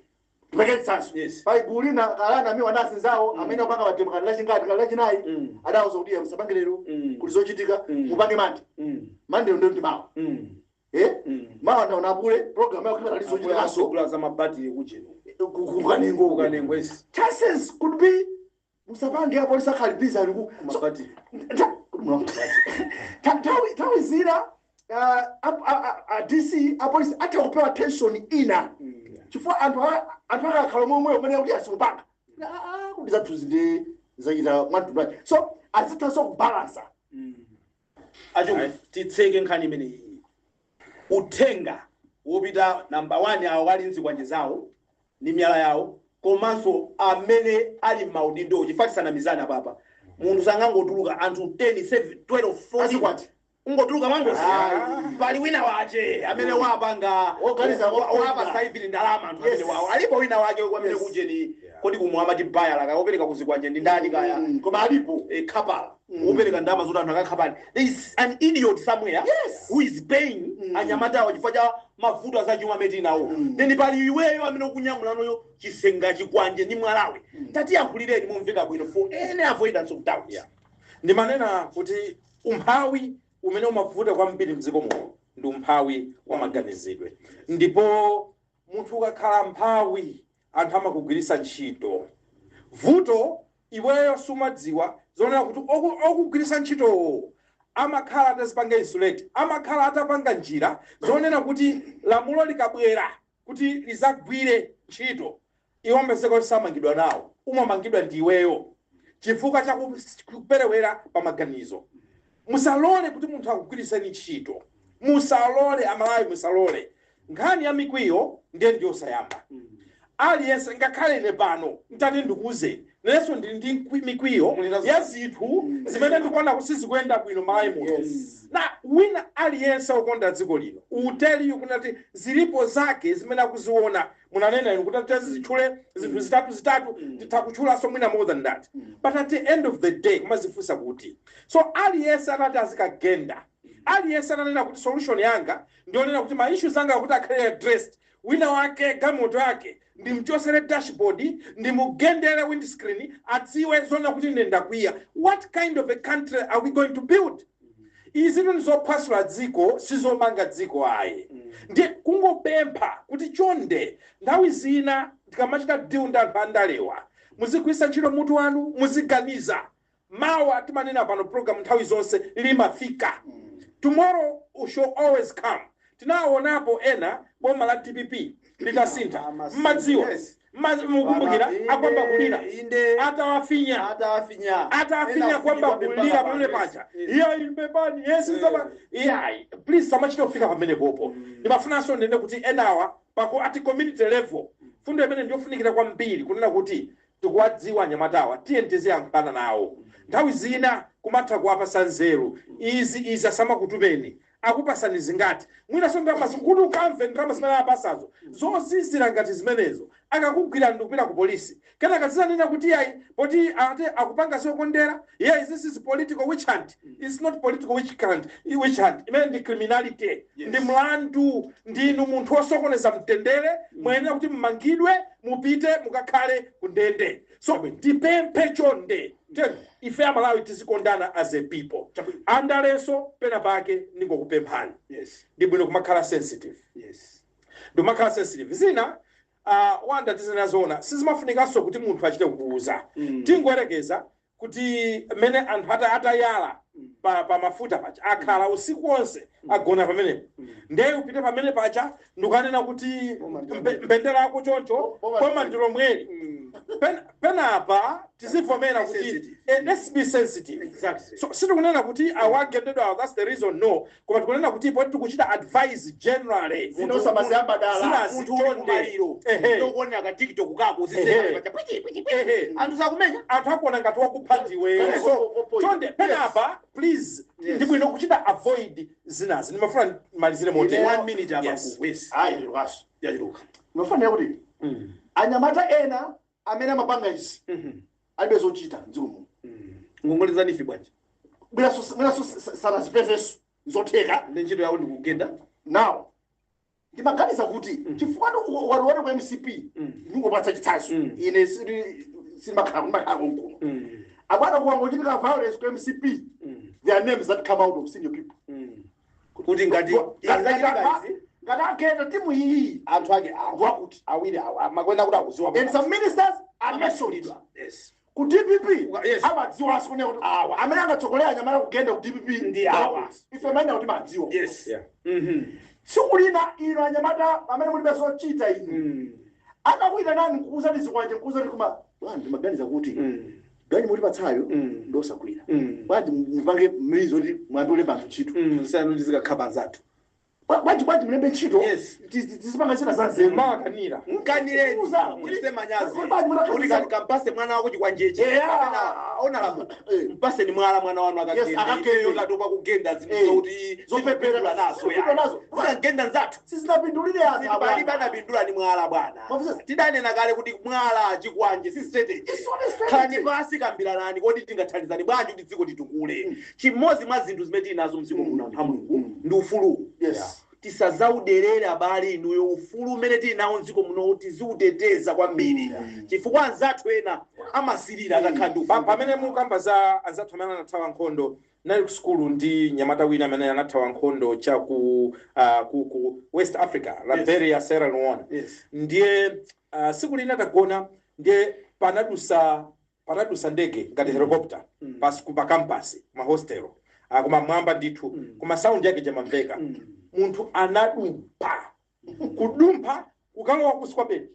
Speaker 3: Tipeke chitsanzo. Pali gulu lina kalana miwa nasi zawo amene akupanga mademo kati lachingati, kati lachinayi, adawuza kuti musapange lero, kuli zochitika, mupange Mande. Mande ndio ndi mawa. Mawa ndaona apule program yawo kali zochitikaso.
Speaker 2: Akula za mabatiri kucheno.
Speaker 3: Kukanengo.
Speaker 2: Kukanengo, yes.
Speaker 3: Chances could be musapange, apolisi akhali busy ali ku so,
Speaker 2: Mabatiri.
Speaker 3: Nthawi zina DC, apolisi atha kupewa tension ina chifukwa anthu akakhala momwe umene kuti asikupanga kuti zathuzi ndi zachita mwantubani, so azithanso kubalansa.
Speaker 2: Acho titseke nkhani imeneyi. Uthenga wopita namba 1, awo ali mzikwanje zawo ndi miyala yawo, komanso amene ali m'maudindo, chifukwa tisanamizana papa, munthu sangangotuluka anthu 10, 7, 12, 14
Speaker 3: Azikwati.
Speaker 2: Ungotuluka mwangozi.
Speaker 3: Ah.
Speaker 2: Pali wina wache amene wapanga
Speaker 3: Woganiza.
Speaker 2: Wapa saivili ndalama anthu amene wawo alipo wina wake kwamene kujeni. Kodi kumwe amati bayala kaopereka kuzikwanje ndi ndani kaya?
Speaker 3: Koma alipo.
Speaker 2: Khapala wopereka ndalama zoti anthu akakhapani. There is an idiot somewhere who is paying anyamatawo chifukwa cha mavuto azachuma amene tinawo. Then pali iweyo amene ukunyamulanoyo chisenga, chikwanje ndi mwalawe. Tatiyankhulireni momveka bwino for any avoidance of doubt.
Speaker 4: Yeah. Ndimanena kuti umphawi umene umavuta kwambiri mdziko muno ndi umphawi wa maganizidwe, ndipo munthu ukakhala mphawi anthu amakugwiritsa ntchito. Vuto iweyo sumadziwa zonena kuti okugwiritsa ntchitowo amakhala atazipanga insulate, amakhala atapanga njira zonena kuti lamulo likabwera kuti lizagwire ntchito, iwo amapezeka kuti samangidwa nawo, umamangidwa ndi iweyo chifukwa cha kuperewera pa maganizo. Musalole kuti munthu akugwiritseni ntchito, musalole Amalawi, musalole. Nkhani ya mikwiyo ndiye ndiyosayamba. Aliyense, ngakhale ine pano ntati ndikuze, nenso ndili ndi mikwiyo ya zinthu zimene ndikuona kuti sizikuyenda bwino Malawi muno. Na wina aliyense ukonda dziko lino uteliyu kunati zilipo zake zimene akuziona. Munanena inu kuti tazitchule zinthu zitatu zitatu, titha kutchulanso mwina more than that, but at the end of the day kumazifunsa kuti, so aliyense atati azikagenda, aliyense atanena kuti solution yanga ndionena kuti ma issues anga akuti akhale addressed, wina wake galimoto yake ndimchosere dashboard, ndimugendere windscreen, adziwe zona kuti ine ndakwiya, what kind of a country are we going to build? Izi ndizophwasula dziko, sizomanga dziko ayi. Ndiye kungopempha kuti chonde, nthawi zina tikamachita deal ndi anthu andalewa, muzigwiritsa ntchito mutu wanu, muziganiza. Mawa, timanena pano program nthawi zonse, limafika. Tomorrow shall always come. Tinaonapo ena boma la DPP litasintha, mmadziwa, mukumbukira akwamba kulira
Speaker 2: Inde.
Speaker 4: Atawafinya.
Speaker 2: Atawafinya.
Speaker 4: Atafinya kwamba kulira pamene paja, iya, imbebani yesi iyayi, please, samachita kufika pamene popo. Ndimafunanso ndene kuti enawa pako ati community level, fundo imene ndiyofunikira kwambiri kunena kuti tikuwadziwa anyamatawa, tiye tiziyankhulana nawo. Nthawi zina kumatha kuwapasa nzeru izi izi, asamakutumeni, akupasani zingati, mwinaso ndalama kuti ukamve ndalama zimene apasazo zozizira ngati zimenezo, akakugwira ndikupita ku polisi, kenaka zizanena kuti ayi, poti ate akupanga zokondera. Yeah, this is political witch hunt. It's not political witch hunt, witch hunt imene ndi criminality. Ndi mlandu, ndinu munthu wosokoneza mtendere, muyenera kuti mmangidwe, mupite mukakhale ku ndende. So tipemphe chonde. Then ife Amalawi tizikondana as a people. Andalenso pena pake ndingokupemphani, ndi bwino kumakhala sensitive, ndikumakhala sensitive. Zina wanda tizinazoona sizimafunikanso kuti munthu achite kukuuza. Tingoyerekeza kuti mmene anthu atayala pa mafuta paja, akhala usiku wonse, agona pamenepo, ndiye upite pamene paja ndikanena kuti
Speaker 3: Boma ndi
Speaker 4: mbendera yako choncho,
Speaker 3: Boma
Speaker 4: boma ndilomweli. Penapa tizivomera kuti
Speaker 2: Sensitive.
Speaker 4: Let's be sensitive. So sitikunena kuti awagendedwa, that's the reason, no, koma tikunena kuti poti tikuchita advise generally.
Speaker 3: Zina osamaziyamba dala.
Speaker 4: Zinazi
Speaker 2: Munthu uli
Speaker 4: chonde.
Speaker 2: kumaliro, ndokuonera ka TikTok kako, anthu sakumenya.
Speaker 4: Anthu akuona ngati wakupha ndiwe. So chonde penapa please, ndi bwino kuchita avoid zinazi. Ndimafuna malizire motere.
Speaker 2: One minute.
Speaker 4: Yes.
Speaker 2: Abaku, yes.
Speaker 3: Ayi, lukaso.
Speaker 2: Yachiluka.
Speaker 3: Unofanira kuti anyamata ena amene amapanga izi alibe zochita mdziko muno.
Speaker 2: Ngongole za NEEF bwanji?
Speaker 3: Mwinaso sanazipezenso, zotheka.
Speaker 2: Ndi ntchito yawo ndikugenda.
Speaker 3: Now ndimaganiza kuti chifukwa ukatione ku MCP, ndingopatsa chitsanzo, ine sindimakhala konkuno, abwana, kuwangochitika violence ku MCP, there are names that come out of senior people.
Speaker 2: Kuti ngati
Speaker 3: Ngati agenda timu iyi,
Speaker 2: anthu ake
Speaker 3: wakuti
Speaker 2: awiri awa makwenda kuti akuziwa.
Speaker 3: And some ministers are mentioned. Ku DPP, amadziwanso kunena kuti
Speaker 2: Awa.
Speaker 3: amene angatsogolera anyamata kugenda ku DPP
Speaker 2: Ndi awa.
Speaker 3: Ife maina kuti madziwa. Tsiku lina ino anyamata amene mulibe zochita inu, akakuita nani nkuuzani zikwanje, nkuuzani, kuma bwana, ndimaganiza kuti ganyu mutipatsayo ndosagwira, bwanji mupange mlizo kuti mwambe ulemba anthu ntchito?
Speaker 2: Sanu tizikakhala anzathu.
Speaker 3: Bwanji mulembe ntchito? Tizipanga zina za nzeru.
Speaker 4: Mawakanira.
Speaker 2: Mkanireni.
Speaker 3: Kuuza.
Speaker 2: Muchite manyazi.
Speaker 3: Bwanji
Speaker 2: Kuti kampase mwana wako chikwanjeche. Ona lamu, mpaseni mwala mwana wanu.
Speaker 3: Yes, akagende.
Speaker 2: Akagende. Katopa kugenda zinthu zokuti
Speaker 3: Zopepera.
Speaker 2: zipindula nazo.
Speaker 3: Zipindula nazo.
Speaker 2: Zikagenda nzathu.
Speaker 3: Sizinapindulire anthu.
Speaker 2: Palibe anapindula ni mwala, bwana.
Speaker 3: Mafisa-
Speaker 2: Tidanena kale kuti mwala, chikwanje si strategy.
Speaker 3: It's not a strategy.
Speaker 2: Khalani pasi, kambiranani kodi tingathandizani bwanji kuti dziko litukule. Chimodzi mwa zinthu zimene tili nazo mdziko muno, anthu a Mulungu, ndi ufulu. Tisazauderere, abale inuyo. Ufulu umene tili nawo mdziko muno tiziuteteza kwambiri, chifukwa anzathu ena amasirira akakhala ndi ufulu.
Speaker 4: Pamene mukamba za anzathu amene anathawa nkhondo, nali ku sukulu ndi nyamata wina amene anathawa nkhondo cha ku West Africa, Liberia, Sierra Leone. Ndiye siku lina tagona, ndiye panadusa ndege ngati helicopter pa campus, ma hostel, koma mwamba ndithu, koma sound yake jamamveka. Munthu anadumpha, kudumpha kukalowa kusi kwa bedi.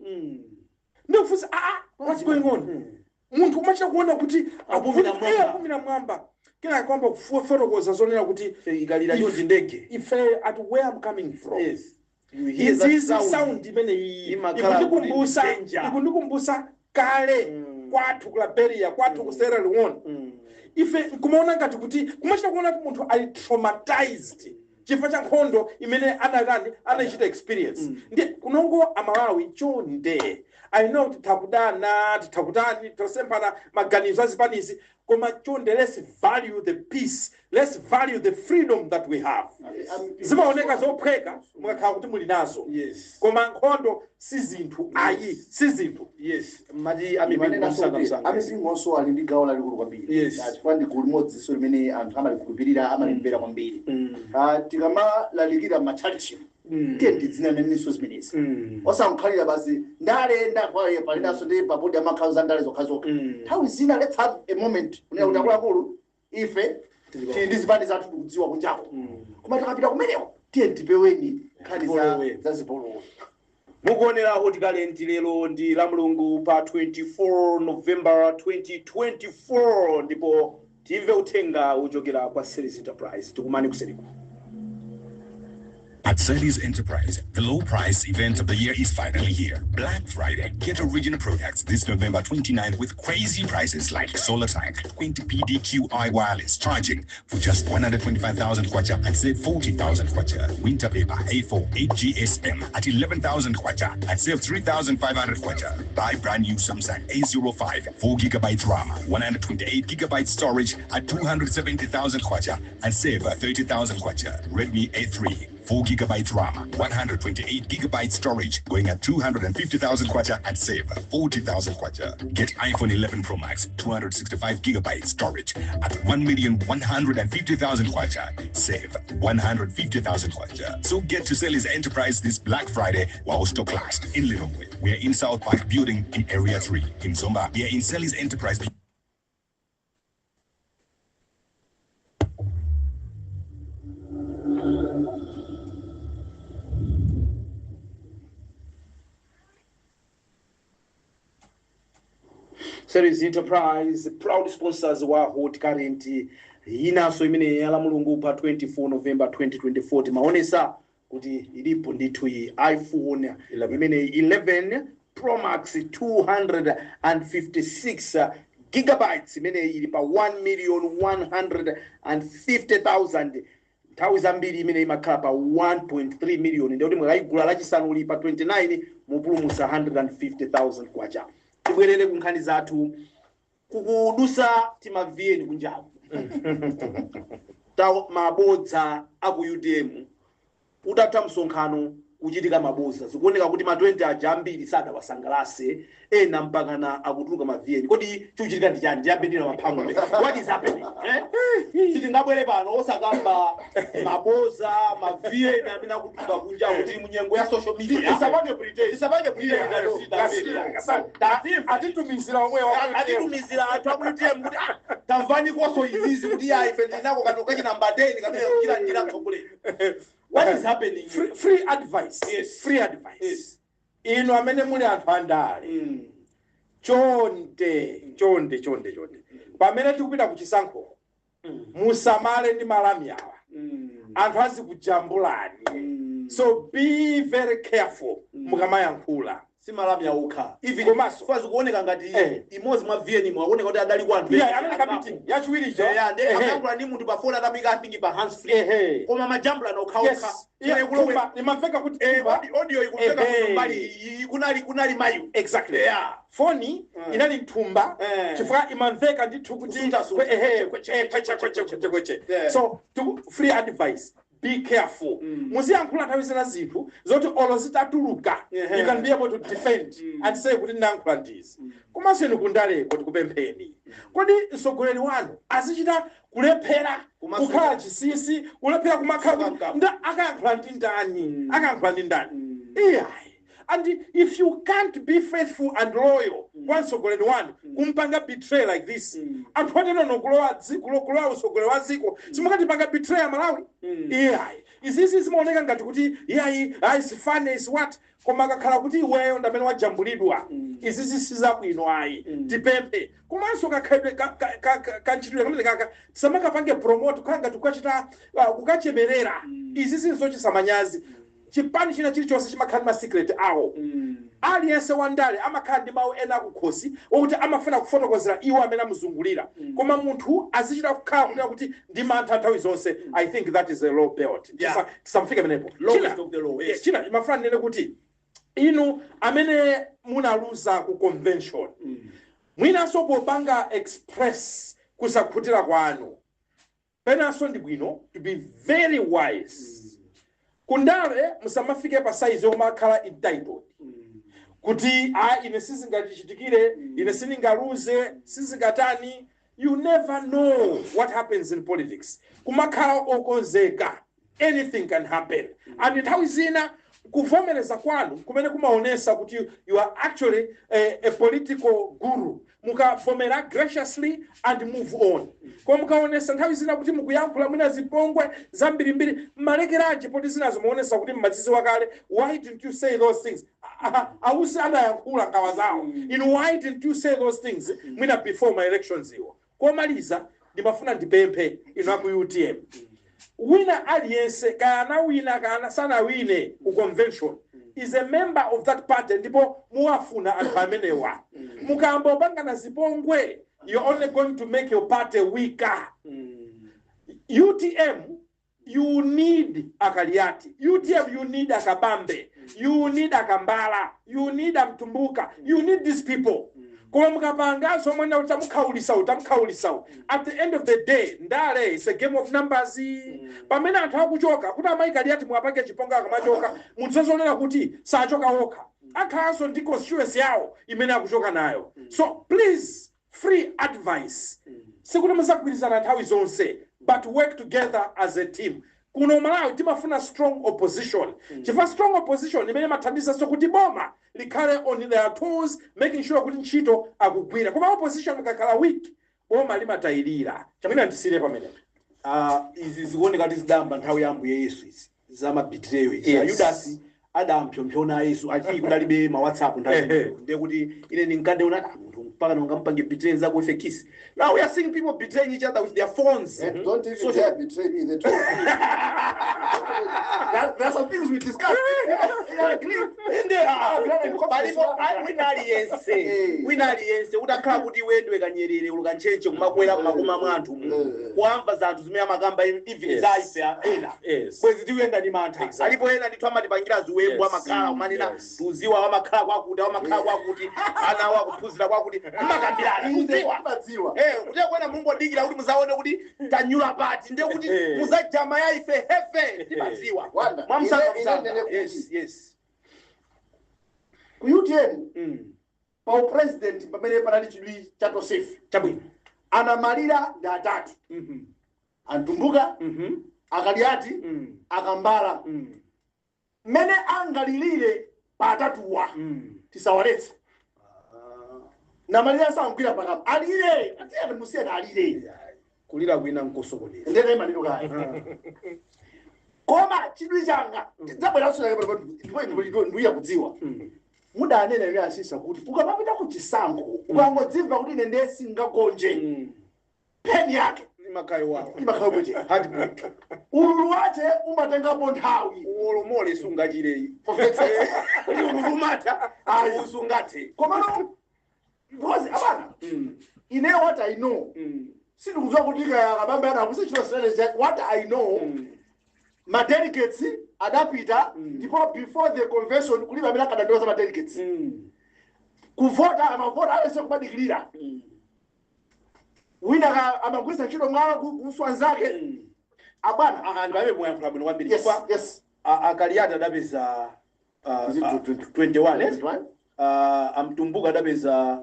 Speaker 4: Ndikufunsa, aa, what's going on? Munthu umachita kuona kuti
Speaker 2: Apumira mwamba.
Speaker 4: Apumira mwamba, kenaka kwamba kufotokoza zonena kuti
Speaker 2: Ikalira chonchi ndege,
Speaker 4: ife at where I'm coming from,
Speaker 2: You hear that
Speaker 4: izizi
Speaker 2: sound.
Speaker 4: sound imene iyi
Speaker 2: Imakhala
Speaker 4: ikundikumbusa,
Speaker 2: kuti danger.
Speaker 4: ikundikumbusa kale kwathu ku Liberia, kwathu ku Sierra Leone. Ife kumaona ngati kuti kumachita kuona kuti munthu ali traumatized chifukwa cha nkhondo imene anatani, anachita experience. Ndi kunongo Amalawi, chonde, I know tithakudana, tithakutani, titasemphana maganizo azipanizi, koma chonde, let's value the peace, let's value the freedom that we have. Zimaoneka zophweka mukakhala kuti muli nazo, koma nkhondo si zinthu ayi, si zinthu.
Speaker 2: Yes, mati amipingo msanga msanga.
Speaker 3: Amipingonso ali ndi gawo lalikulu kwambiri. Chifukwa ndi gulu limodzinso limene anthu amalikhulupirira, amalimvera kwambiri. Tikamalalikira matchalichi, tiye ndidzinaneniso zimenezi, osankhalira basi ndale ndakwale palinanso ndi pabodi amakhala za ndale zokhazokha. Nthawi zina let's have a moment kunena kuti akuluakulu, ife tili ndi zipani zathu, tikudziwa kunjako, koma tikapita kumeneko tiye tipeweni nkhani
Speaker 2: Zipolowe.
Speaker 3: za zipolowe.
Speaker 2: Mukuonera Hot Current, lero ndi la Mulungu pa 24 November 2024, ndipo timve uthenga uchokera kwa Series Enterprise. Tikumane kuseriku.
Speaker 5: At Sally's Enterprise, the low price event of the year is finally here. Black Friday. Get original products this November 29th with crazy prices like Solar Tank 20 PDQI wireless charging for just 125,000 kwacha and save 40,000 kwacha. Winter paper A4 8GSM at 11,000 kwacha and save 3,500 kwacha. Buy brand new Samsung A05 4 gigabyte RAM, 128 gigabyte storage at 270,000 kwacha and save 30,000 kwacha. Redmi A3 4 gigabytes RAM, 128 gigabytes storage, going at 250,000 kwacha and save 40,000 kwacha. Get iPhone 11 Pro Max, 265 gigabytes storage at 1,150,000 kwacha. Save 150,000 kwacha. So get to Selly's Enterprise this Black Friday while stock lasts in Lilongwe. We are in South Park Building in Area 3. In Zomba, we are in Selly's Enterprise.
Speaker 2: Selly's Enterprise, proud sponsors wa Hot Current inanso imene ya Lamulungu pa 24 November 2024. Timaonesa kuti ilipo ndithu iyi iPhone
Speaker 4: 11.
Speaker 2: imene 11 Pro Max 256 gigabytes imene ili pa 1 million 150,000. Nthawi zambiri imene imakhala pa 1.3 million, ndikuti mukayigula Lachisanu li pa 29 mupulumusa 150,000 kwacha. Tibwerere ku nkhani zathu. Kukudusa timaviyeni kunjaku ta mabodza aku UTM. Utatha msonkhano kuchitika mabodza, zikuoneka kuti ma 20 aja ambiri sadawasangalase, ena mpakana akutuluka maviyeni. Kodi chikuchitika ndi chani? Ndiyambe ndina maphango. What is happening, eh? Sitingabwere pano osakamba maboza, maviyeni amene akutuluka kunja kuti munyengo ya social media.
Speaker 4: Tisapange pretend.
Speaker 2: Tisapange pretend.
Speaker 4: Atitumizira omwe wa
Speaker 2: Atitumizira anthu aku UTM kuti, "Ah, tamvani koso izizi," kuti ya ife ndinako kano kachi namba 10 kamene kuchita njira mtsogoleri. What is happening?
Speaker 4: Free advice.
Speaker 2: Yes.
Speaker 4: Free advice.
Speaker 2: Yes.
Speaker 4: Inu amene muli anthu andale, chonde chonde chonde chonde, pamene tikupita ku chisankho, musamale ndi malami awa. Anthu azikujambulani, so be very careful mukamayankhula.
Speaker 2: Si malami aukha even.
Speaker 4: Komanso.
Speaker 2: Kwa zikuoneka ngati imodzi mwa VN mwaoneka kuti adali kwa anthu.
Speaker 4: Yeah, amene ka meeting yachiwiricho.
Speaker 2: Yeah, ndi amayankhula ndi munthu pa phone atamika athingi pa hands free. Koma majambulano okhaokha.
Speaker 4: Yes. Yeah, thumba, imamveka kuti thumba.
Speaker 2: Audio ikumveka kuti mbali iyi kunali mayu.
Speaker 4: Exactly. Foni inali mthumba chifukwa imamveka ndithu kuti
Speaker 2: Kusuntha-suntha.
Speaker 4: ehe, kweche, kweche, kweche, kweche, kweche. So free advice, be careful. Muziyankhula nthawi zina zinthu zoti olo zitatuluka, you can be able to defend and say kuti ndinayankhula ndizi. Komanso inu kundaleko, tikupempheni, kodi mtsogoleri wanu azichita kulephera
Speaker 2: Kumasuka.
Speaker 4: kukhala chinsinsi, kulephera kumakhala kuti
Speaker 2: Kusuka.
Speaker 4: akayankhula ndi ndani, akayankhula ndi ndani? Iyayi. And if you can't be faithful and loyal kwa mtsogoleri wanu, kumpanga betray like this, anthu otenono kulowa kulowa utsogoleri wa dziko, simukatipanga betray ya Malawi. Iyayi, izizi zimaoneka ngati kuti iyayi, ayi, is funny, is what, koma akakhala kuti iweyo ndamene wajambulidwa, izizi sizabwino ayi. Tipemphe. Komanso kakhalidwe kantchitidwe kamene kaka tisamakapange promote, kukhala ngati kukachita kukachemerera. Izizi nzochititsa manyazi. Chipani china chilichonse chimakhala ndi ma secret awo. Aliyense wandale amakhala ndi mawu ena akukhosi wokuti amafuna kufotokozera iwo amene amuzungulira, koma munthu azichita kukhala kunena kuti ndi mantha nthawi zonse, I think that is a low belt. Tisamfike pamenepo.
Speaker 2: Lowest of the low, yes.
Speaker 4: China imafuna ndinene kuti inu amene munaluza ku convention, mwinanso popanga express kusakhutira kwanu, penanso ndi bwino to be very wise. Kundale musamafike pa size yomakhala entitled kuti a ine sizingachitikire, ine sindingaluze, sizingatani. You never know what happens in politics. Kumakhala okonzeka, anything can happen. And nthawi zina kuvomereza kwanu kumene kumaonesa kuti you are actually a political guru. Mukavomera graciously and move on. Koma mukaonesa nthawi zina kuti mukuyankhula mwina zipongwe zambirimbiri, mmalekeranji poti zinazo muonesa kuti mmadzizi wakale? Why didn't you say those things? Ausi anayankhula nkhawa zawo, inu why didn't you say those things mwina before my elections iwo? Komaliza, ndimafuna ndipemphe inu aku UTM, wina aliyense kaya anawina kaya sanawine ku convention is a member of that party, ndipo muwafuna anthu amenewa. Mukayamba kupangana zipongwe, you're only going to make your party weaker. UTM, you need Akaliati. UTM, you need Akabambe, you need Akambala, you need Amtumbuka, you need these people. Koma mukapanganso mwene kuti tamukhaulisawu, tamukhaulisawu, at the end of the day ndale is a game of numbers. Pamene anthu akuchoka, kuti amayi Kaliati muwapange chipongwe, akamachoka mudzazonena kuti sachoka okha, akhalanso ndi constituency yawo imene akuchoka nayo. So please, free advice, sikuti muzagwirizana nthawi zonse, but work together as a team. Kuno Malawi timafuna strong opposition, chifukwa strong opposition imene imathandizanso kuti boma likhale on their toes, making sure kuti ntchito akugwira. Koma opposition mukakhala weak, boma limatayirira. Chamwina ndisire pamenepo.
Speaker 2: Ah, izi zikuoneka kuti zidayamba nthawi ya Ambuye Yesu, izi zama betrayal izi. Yudasi adampsompsona Yesu achii, kudalibe ma WhatsApp nthawi imeneyo. Ndiye kuti ine ndinkandeona, ah, munthu mpaka nongampange betray nzako with a kiss. Now we are seeing people betraying each other with their phones.
Speaker 3: And don't even
Speaker 2: Social-
Speaker 3: dare betray me. The truth. There are some things we discussed. Yeah, agree.
Speaker 2: Inde, ah, palipo, ah, wina aliyense, wina aliyense utakhala kuti iwe kanyerere ulukanchenche kumakwera kumakoma mwa anthu mu kuamva za anthu zimene amakamba, even za ife ena, bwezi tikuyenda ndi mantha. Alipo ena ndithu amatipangira ziwembu, amakhala kumanena, tuziwa amakhala kwakuti, amakhala kwakuti, ana awo akuphunzira kwakuti, mmakambirana kuziwa.
Speaker 3: Kudziwa.
Speaker 2: Eh, kuti kwena mungodikira kuti muzaone kuti tanyula pati, ndiye kuti muzajama ya ife hefe timaziwa.
Speaker 3: Wanda,
Speaker 2: mwamsanga
Speaker 3: ine
Speaker 2: msanga.
Speaker 3: nene kuti ku UTM pa upresident pamene panali chidwi cha Tosefe, anamalira ndi atatu: Antumbuka, Akaliati, Akambala. Mmene angalilire pa atatuwa, tisawaletse. Namalira sangwira pakapa, alire, atiyani, musiyeni alire.
Speaker 2: Kulira kwina nkosokoneza.
Speaker 3: Ndene maliro kaya, koma chidwi changa tidzabweranso, ndipo ndiuya kudziwa mudanena ine asisa kuti ukamapita ku chisankho, ukangodzimva kuti ine ndiye singagonje, peni yake
Speaker 2: imakhayi wawo
Speaker 3: imakhala bwete.
Speaker 2: Heartbreak.
Speaker 3: Ululu wache umatengapo nthawi.
Speaker 2: Uwolomole sungachireyi kuti ululumata
Speaker 3: Ayi.
Speaker 2: usungathe.
Speaker 3: Komano because abana, ine what I know, sindikudziwa kuti Kabambe anakusechita strategy. What I know, ma delegates adapita, ndipo before the convention kulibe amene akadandaula ma delegates. Kuvota amavota alese kumadikirira wina amagwiritsa ntchito mwala kuswa nzake, abwana.
Speaker 2: Anthu amene muyankhula bwino kwambiri. Chifukwa Akaliati adapeza
Speaker 3: Is it
Speaker 2: 21, eh? Amtumbuka adapeza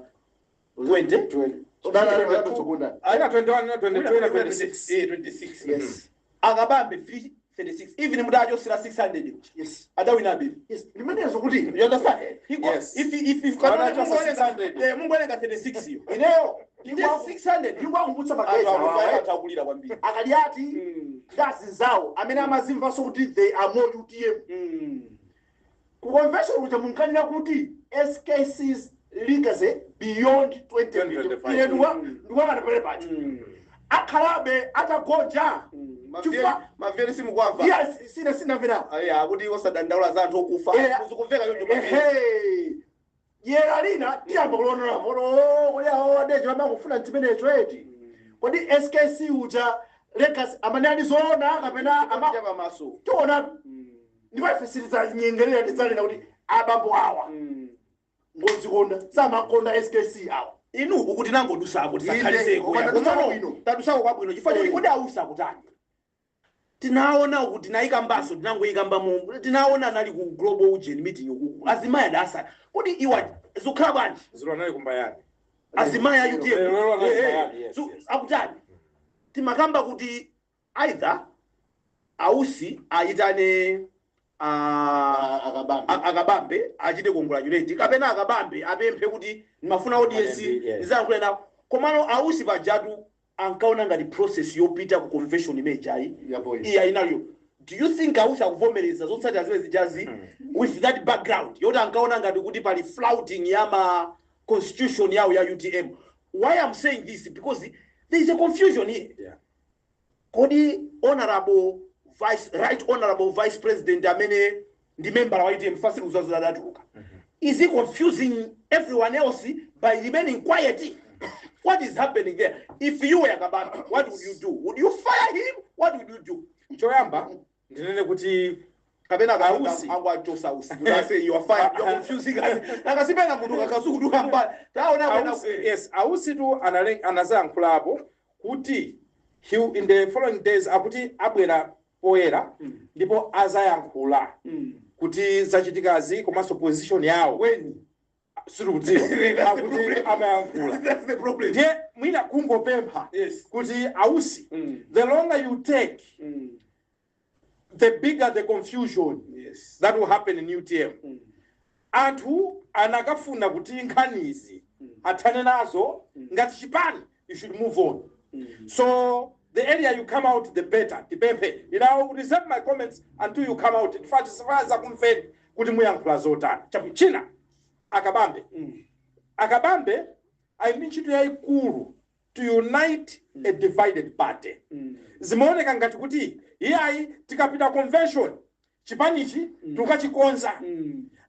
Speaker 2: 20.
Speaker 4: Ina 21, ina 22, ina 26.
Speaker 2: Eh, 26.
Speaker 3: Yes.
Speaker 2: Akabambe 336, even mudachosera 600, adawina abiri.
Speaker 3: Yes, limenezo kuti
Speaker 2: You understand? He got, if
Speaker 4: Wanachosa 600.
Speaker 2: Eh, mungowerenga 36 iyo.
Speaker 3: Ineyo
Speaker 2: Ndi 600.
Speaker 3: ndikuwakumbutsa
Speaker 2: Anthu
Speaker 3: magezi
Speaker 2: akufa,
Speaker 3: awawa.
Speaker 2: anthu akulira kwambiri.
Speaker 3: Akaliati ndi azinzawo amene amazimvanso kuti they are more UTM, ku convention kuja munkanena kuti SKC's legacy beyond 2025.
Speaker 4: 2025.
Speaker 3: Ine ndiwakana pale paja akhalabe atagonja.
Speaker 2: Mavere simukwamva.
Speaker 3: Yes, sine sinamverapo.
Speaker 2: Aya, akuti osadandaula za anthu okufa. Muzikumveka choncho.
Speaker 3: Ehe, yera lina tiyamba kulondola moto kodi awo adecho amangofuna chimenecho eti. Kodi SKC uja legacy amene ali zoona kapena ama
Speaker 2: Chapamaso.
Speaker 3: tiona, ndipo ife sitidzanyengerera, tidzanena kuti abambo awa ngodzikonda, samakonda SKC awa.
Speaker 2: Inu uku tinangodusako, tisakhaliseko.
Speaker 3: Inde, tadusako bwino.
Speaker 2: Tadusako kwabwino chifukwa choti kodi ausa kutani, tinaona uku tinayika mbaso, tinangoyika mu, tinaona anali ku Global Ujeni meeting uku, azimayi adasa kodi iwa zikukhala bwanji?
Speaker 4: Zilo anali kumbayani.
Speaker 2: Azimayi a UTM.
Speaker 4: Lero anali kumbayani, yes,
Speaker 2: So,
Speaker 4: yes.
Speaker 2: akutani, timakamba kuti either ausi ayitane
Speaker 3: Akabambe.
Speaker 2: Akabambe achite congratulate, kapena Akabambe apemphe kuti ndimafuna audience, ndizayankhule nawo. Komano ausi pajatu ankaona ngati process yopita ku convention imejayi iya inaliyo. Do you think ausi akuvomereza zotsatira zimene zijazi with that background yoti ankaona ngati kuti pali flouting ya ma constitution yawo ya UTM? Why I'm saying this, because there is a confusion here. Kodi honorable vice, right honorable vice president amene ndi member wa UTM fasili kuzazo adatuluka, is he confusing everyone else by remaining quiet? What is happening there? If you were Kabambe, what would you do? Would you fire him? What would you do?
Speaker 4: Choyamba ndinene kuti
Speaker 2: Kapena
Speaker 4: Ausi.
Speaker 2: Angwachosa usi kuti ase, "You are fine, you are confusing us." Nakasipena munthu kakasukuduka mbali taona pena.
Speaker 4: Ausi, yes, Ausitu anazayankhulapo kuti he, in the following days, akuti abwera poyera ndipo azayankhula kuti zachitikazi komanso position yawo.
Speaker 2: When?
Speaker 4: Sitikudziwa, akuti amayankhula.
Speaker 2: That's the problem.
Speaker 4: Ndiye mwina kungopempha kuti Ausi, the longer you take, the bigger the confusion that will happen in UTM. Anthu anakafuna kuti nkhanizi athane nazo ngati chipani. You should move on. So the earlier you come out, the better. Tipemphe, I will reserve my comments until you come out. In fact, sifaza kumveni kuti muyankhula zotani. China, Akabambe. Akabambe ali ndi ntchito yayikulu to unite a divided party. Zimaoneka ngati kuti iyayi, tikapita convention chipanichi tukachikonza.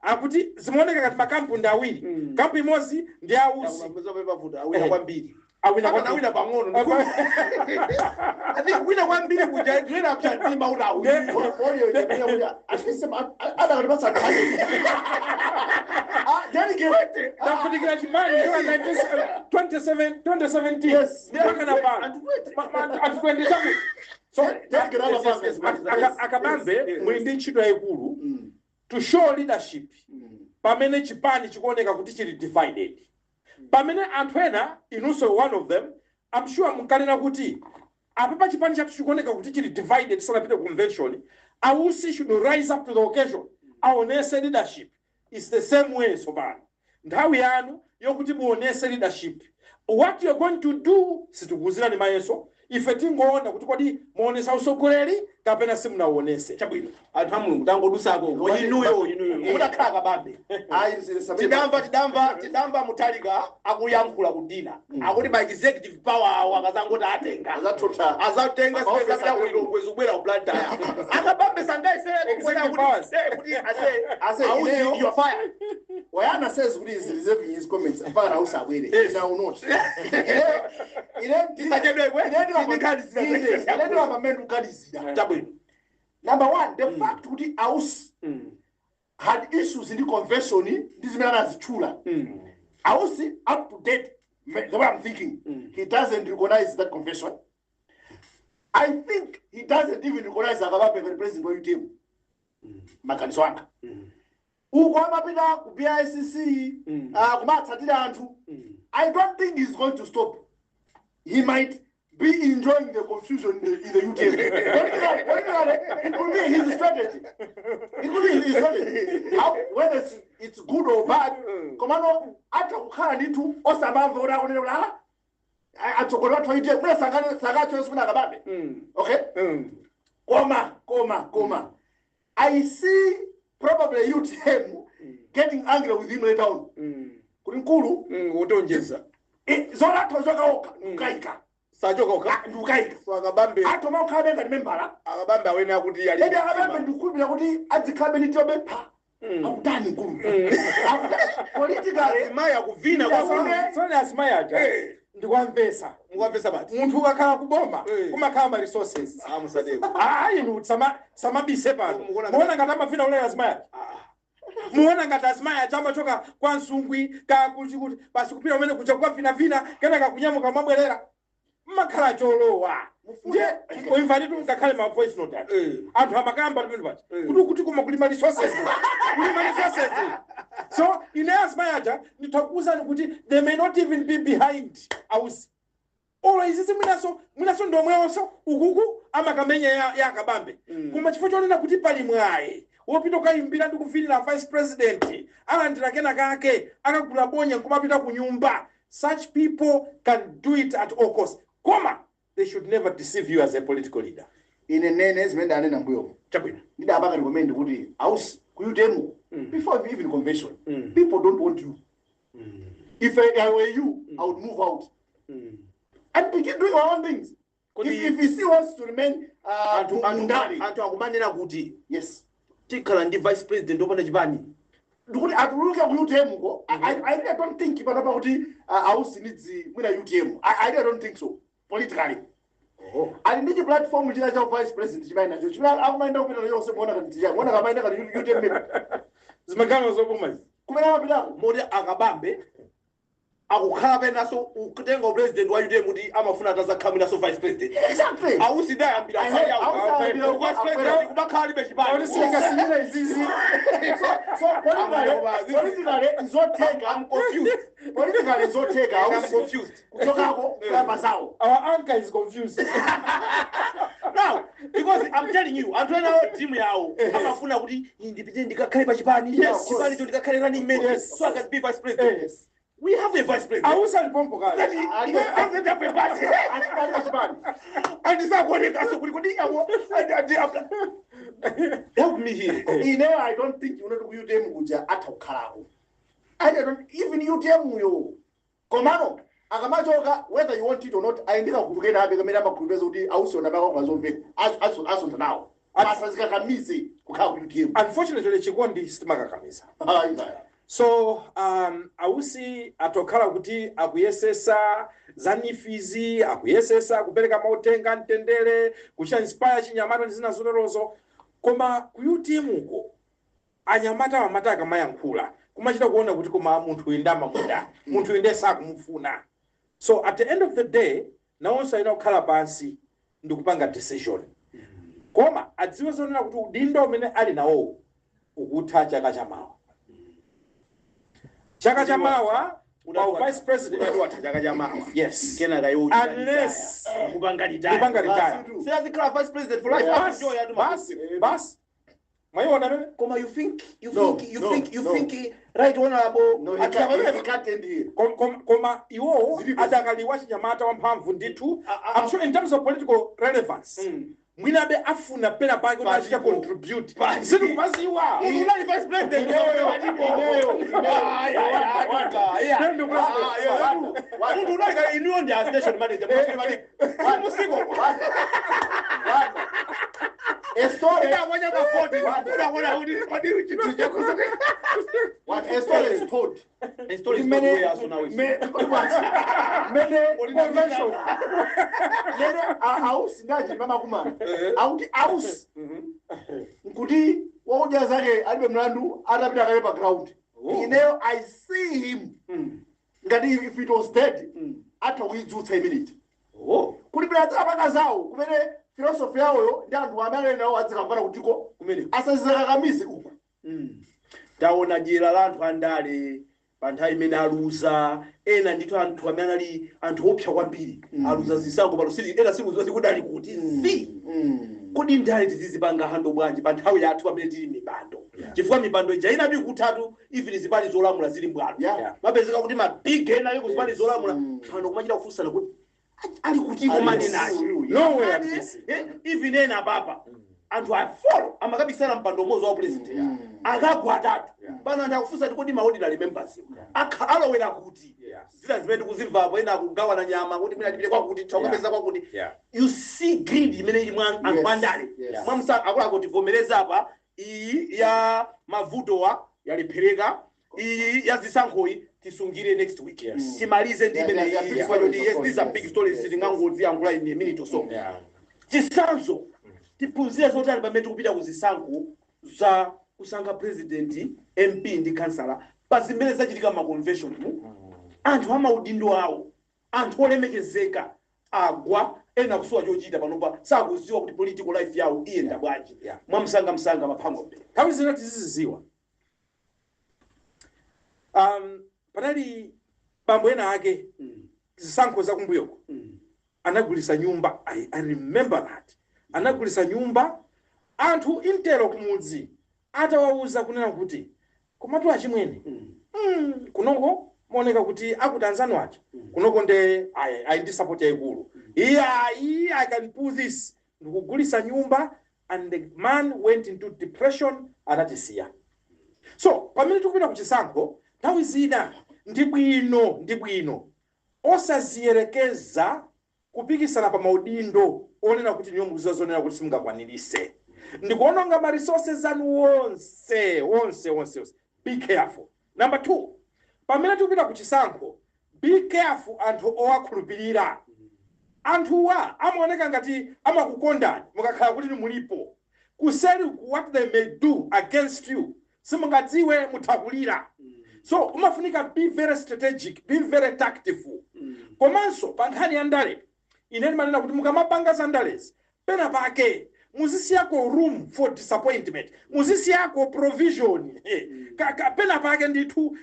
Speaker 4: Akuti zimaoneka ngati makampu ndi awiri. Kampu imodzi ndi Ausi.
Speaker 2: Awina kwambiri.
Speaker 4: Awina.
Speaker 2: Akana wina pang'ono. I think wina kwambiri kuja ndiyena mtima kuti awina.
Speaker 3: Adakatipatsa nkhani. Delegate.
Speaker 4: Tafutikira chipani 27 2017 mpaka na pano.
Speaker 3: Anthu 20.
Speaker 4: Anthu 27, so
Speaker 3: Delegate
Speaker 2: Yes, yes.
Speaker 4: Akabambe,
Speaker 2: Yes.
Speaker 4: muli ndi ntchito yayikulu to show leadership pamene chipani chikuoneka kuti chili divided, pamene anthu ena, inunso one of them, I'm sure, munkanena kuti apa chipani chathu chikuoneka kuti chili divided sanapite convention. Ausi should rise up to the occasion, aonese leadership. It's the same way. Tsopano nthawi yanu yokuti muonese leadership. What you're going to do, sitikuwuzirani mayeso. Ife tingoona kuti kodi muonesa usogoleri kapena simunauonese.
Speaker 2: Chabwino, anthu a Mulungu, tangodusako inuyo, inuyo mutakhala Kabambe.
Speaker 3: Ayi.
Speaker 2: Tidamva Muthalika akuyankhula kudina akuti ma executive power awo akazangoti atenga,
Speaker 3: Azathotha.
Speaker 2: azatenga
Speaker 3: Maofisi
Speaker 2: zimene
Speaker 3: akulu.
Speaker 2: kulilongwe zikubwera ku Blantyre. Akabambe sangaise
Speaker 4: Executive powers.
Speaker 2: kuti ase
Speaker 3: Ase,
Speaker 2: Ausi,
Speaker 3: ineyo-
Speaker 2: you are fired.
Speaker 3: Wayana says kuti is reserving his comments mpaka Ausi abwere.
Speaker 2: Yes.
Speaker 3: Now not.
Speaker 2: Tisachedwe kwe.
Speaker 3: Ine pamene ukalizira.
Speaker 2: Chabwino.
Speaker 3: Number one, the fact kuti Ausi had issues in the convention ndi zimene anazitchula. Ausi, up to date, the way I'm thinking, he doesn't recognize that convention. I think he doesn't even recognize Akabambe as the president wa UTM. Maganizo anga. Uko amapita ku BICC, kumatsatira anthu. I don't think he's going to stop. He might be enjoying the confusion in the UTM. Politically, it could be his strategy. It could be his strategy. How, whether it's good or bad, komano atha kukhala ndithu osamamva kuti akunena kuti ala atsogoleri athu aite mwina sangachonse kuna Akabambe. Okay? Koma, I see probably UTM getting angry with him later on. Kuti mkulu,
Speaker 2: Utonjeza.
Speaker 3: Zolatha zokaoka, ndikukayika.
Speaker 2: Sachoka uka.
Speaker 3: Ndikukayika.
Speaker 2: So Akabambe,
Speaker 3: Athu maukhala ngati membala.
Speaker 2: Akabambe awene akuti ali
Speaker 3: Ede Akabambe ndikukhulupirira kuti adzikhala ni tiobe pha. Akutani mkulu? Akutani? Politically,
Speaker 2: Mayi akuvina kwa
Speaker 3: Yes.
Speaker 4: Sone azimayi aja ndikwamvesa.
Speaker 2: Mukwamvesa bati.
Speaker 4: Munthu ukakhala kuboma, kumakhala ma resources.
Speaker 2: Ah, musadeko.
Speaker 4: Ayi, samabise pano.
Speaker 2: Mukuona
Speaker 4: Muona ngati amavina ulera azimayi aja? Muona ngati azimayi aja amachoka kwa Nsungwi ka kuti kuti basi kupita umene kuja kukavinavina, kenaka kunyamuka mabwerera? Mmakhala cholowa. Ndiye imvanitu ngakhale ma voice note aja, anthu amakamba pamene paja kuti koma kulima resources, kulima resources. So ine azimayi aja ndithakuwuzani kuti they may not even be behind Ausi. Olo izizi mwinaso ndomwewonso ukuku amakamenya ya Akabambe. Koma chifukwa chonena kuti pali mwayi wopita ukayimbira ndi kuvinira vice president, alandira kena kake, akagula bonya nkumapita ku nyumba. Such people can do it at all costs, koma they should never deceive you as a political leader.
Speaker 3: Ine nene zimene ndanena mbuyomo.
Speaker 2: Chabwino.
Speaker 3: Ndidapanga recommend kuti Ausi ku UTM, before even convention, people don't want you. If I were you, I would move out and begin doing our own things. If he still wants to remain mundali.
Speaker 2: Anthu akumanena kuti
Speaker 3: Yes.
Speaker 2: tikhala ndi vice president wopanda chipani.
Speaker 3: Ndikuti atuluke ku UTM ko. I really don't think panopa kuti Ausi needs mwina UTM. I really don't think so politically. Ali ndi chi platform china cha vice president chimene nacho chimene akumayenda kupita nacho muona kati muona kamayenda kati UTM.
Speaker 4: Zimagano zopuma izi.
Speaker 3: Kumene amapitako.
Speaker 2: Moti akabambe akukhala penaso kutenga president wa UTM kuti amafuna atazakhala mwinaso vice president.
Speaker 3: Exactly.
Speaker 2: Ausi dayambira.
Speaker 3: Ausi ayambira.
Speaker 2: Vice president kumakhala alibe chipani.
Speaker 3: Singasimira izizi. So politically izotheka.
Speaker 2: I'm confused.
Speaker 3: Politically izotheka.
Speaker 2: I'm
Speaker 3: Ausi
Speaker 2: confused.
Speaker 3: kuchokako kuyamba zawo.
Speaker 4: Our anchor is confused.
Speaker 2: Now, because I'm telling you, anthu enawo team yawo amafuna kuti ndipite ndikakhale pa chipani, chipani cho ndikakhale running mate, so I can be vice president. We have a vice president.
Speaker 4: Ausi alipompo kale.
Speaker 2: That he doesn't have a party.
Speaker 3: Alibe chipani.
Speaker 2: And isakuonekaso kuti kodi awo help me here.
Speaker 3: Ineyo I don't think unoti ku UTM kuja atha kukhalako. I don't even UTM yo. Komano akamachoka, whether you want it or not, ayendeka gulu kena abe kamene amakhulupeza kuti ausiona bako kwazomveka asontha nawo, asazikakamize kukhala ku UTM.
Speaker 4: Unfortunately, chikondi sitimakakamiza.
Speaker 3: Ayi.
Speaker 4: So Ausi atokhala kuti akuyesesa za NEEF izi, akuyesesa kupereka mautenga mtendere, kucha inspire chinyamata ndi zina zoterozo, koma ku UTM uko anyamata amamata akamayankhula kumachita kuona kuti koma munthu uyu ndi amamuda, munthu uyu ndiye sakumufuna. So at the end of the day, nawonso ayina kukhala pansi ndi kupanga decision, koma adziwe zonena kuti udindo umene ali nawowo ukutha chaka chamawa, chaka chamawa pa vice president.
Speaker 2: Watha chaka chamawa.
Speaker 4: Yes.
Speaker 2: Kenaka iwo
Speaker 4: Unless
Speaker 2: kupanga retire.
Speaker 4: Kupanga retire.
Speaker 2: Siyazikhala vice president for life.
Speaker 4: Basi.
Speaker 2: Enjoy atu.
Speaker 4: Basi basi, mwayiona amene.
Speaker 2: Koma you think you
Speaker 3: No,
Speaker 2: think you
Speaker 3: no,
Speaker 2: think you
Speaker 3: no.
Speaker 2: think, right honorable
Speaker 3: No, he can't end here.
Speaker 4: Koma iwowo
Speaker 3: Zilipo.
Speaker 4: adakali wachinyamata wamphamvu ndithu.
Speaker 2: Ah, ah.
Speaker 4: I'm sure in terms of political relevance, mwinabe afuna pena pake kuti achita
Speaker 2: Palipo.
Speaker 4: contribute.
Speaker 2: Palipo.
Speaker 4: Sindikumaziwa.
Speaker 2: Munthu unali vice president.
Speaker 3: Ineyo, ineyo.
Speaker 2: Ah, yeah, yeah.
Speaker 4: Then the president.
Speaker 2: Ah, yeah. Munthu unali kale inuyo ndi a station manager. Musiko.
Speaker 3: A story,
Speaker 2: Unamonya ka 40. Unaona kuti kodi chinthu chako.
Speaker 3: what a story is told.
Speaker 2: A story is told where so now is.
Speaker 3: Mene
Speaker 4: Convention.
Speaker 3: mene ausi ndachi mamakumana akuti ausi nkuti wakudya zake alibe mlandu atapita kale pa ground. Ineyo I see him ngati if it was dead, atha kuidzutsa immediately kuti pera adzikapanga zawo kumene philosophy yawoyo ndi anthu amene ali nawo adzikambana kutiko.
Speaker 2: Kumene.
Speaker 3: Asazikakamize uku.
Speaker 2: Taona dyera la anthu andale pa nthawi imene aluza ena ndithu, anthu amene anali anthu opsa kwambiri aluza zisankho pano sili ena sikuziwa kudali kuti si. Kodi ndale tizizipanga handle bwanji pa nthawi yathu pamene tili mipando? Chifukwa mipando ija inabi kuthatu, even zipani zolamula zili mbwalo, mapezeka kuti mabig ena ali kuzipani zolamula pano kumachita kufunsana kuti ali kuti komanena.
Speaker 4: Nowhere to be seen.
Speaker 2: Even ena papa anthu afolo amakapikisana mpando umodzi wa president, akagwa atatu. Pano anthu akufunsa kuti kodi ma ordinary members alowera kuti? Zina zimene tikuzimvapo, ena akugawana nyama kuti mina tipite kwakuti tawakapeza kwakuti. You see greed imene ili mwa anthu andale. Mwamsa akuluakulu, tivomereza apa, iyi ya mavutowa yalephereka, iyi ya zisankhoyi tisungire next week. Timalize ndi imene iyi,
Speaker 3: big
Speaker 2: chifukwa choti
Speaker 3: stories,
Speaker 2: yes,
Speaker 3: of
Speaker 2: these are
Speaker 3: course.
Speaker 2: big stories, sitingangoziyankhula in a minute or so. Chisanzo, tiphunzire zotani pamene tikupita ku zisankho za kusankha president, MP ndi kansala, pa zimene zachitika ma convention mu anthu amaudindo awo, anthu olemekezeka agwa, ena kusowa chochita panopa, sakuziwa kuti political life yawo iyenda bwanji. Mwamsangamsanga, Maphangombe.
Speaker 4: Nthawi zina tiziziziwa, panali bambo ena ake zisankho zakumbuyoko anagulisa nyumba. I remember that anagulisa nyumba, anthu intero kumudzi atawauza kunena kuti komatu achimwene, kunoko maoneka kuti akuti anzanu aja kunoko nde ayi ndi support yayikulu. Iye ayi, I can pull this, ndikugulisa nyumba, and the man went into depression, anatisiya. So pamene tikupita ku chisankho, nthawi zina ndi bwino osaziyerekeza kupikisana pa maudindo onena kuti niyo mukuziwa zonena kuti simungakwanirise, ndikuononga ma resources anu onse onse onse onse. Be careful. Number two, pamene tikupita ku chisankho, be careful anthu owakhulupirira. Anthuwa amaoneka ngati amakukondani mukakhala kuti mulipo. Kuseri, what they may do against you simungadziwe, muthakulira. So umafunika be very strategic, be very tactful. Komanso pa nkhani ya ndale, ine ndimanena kuti mukamapanga za ndalezi, pena pake muzisiyako room for disappointment, muzisiyako provision. Pena pake ndithu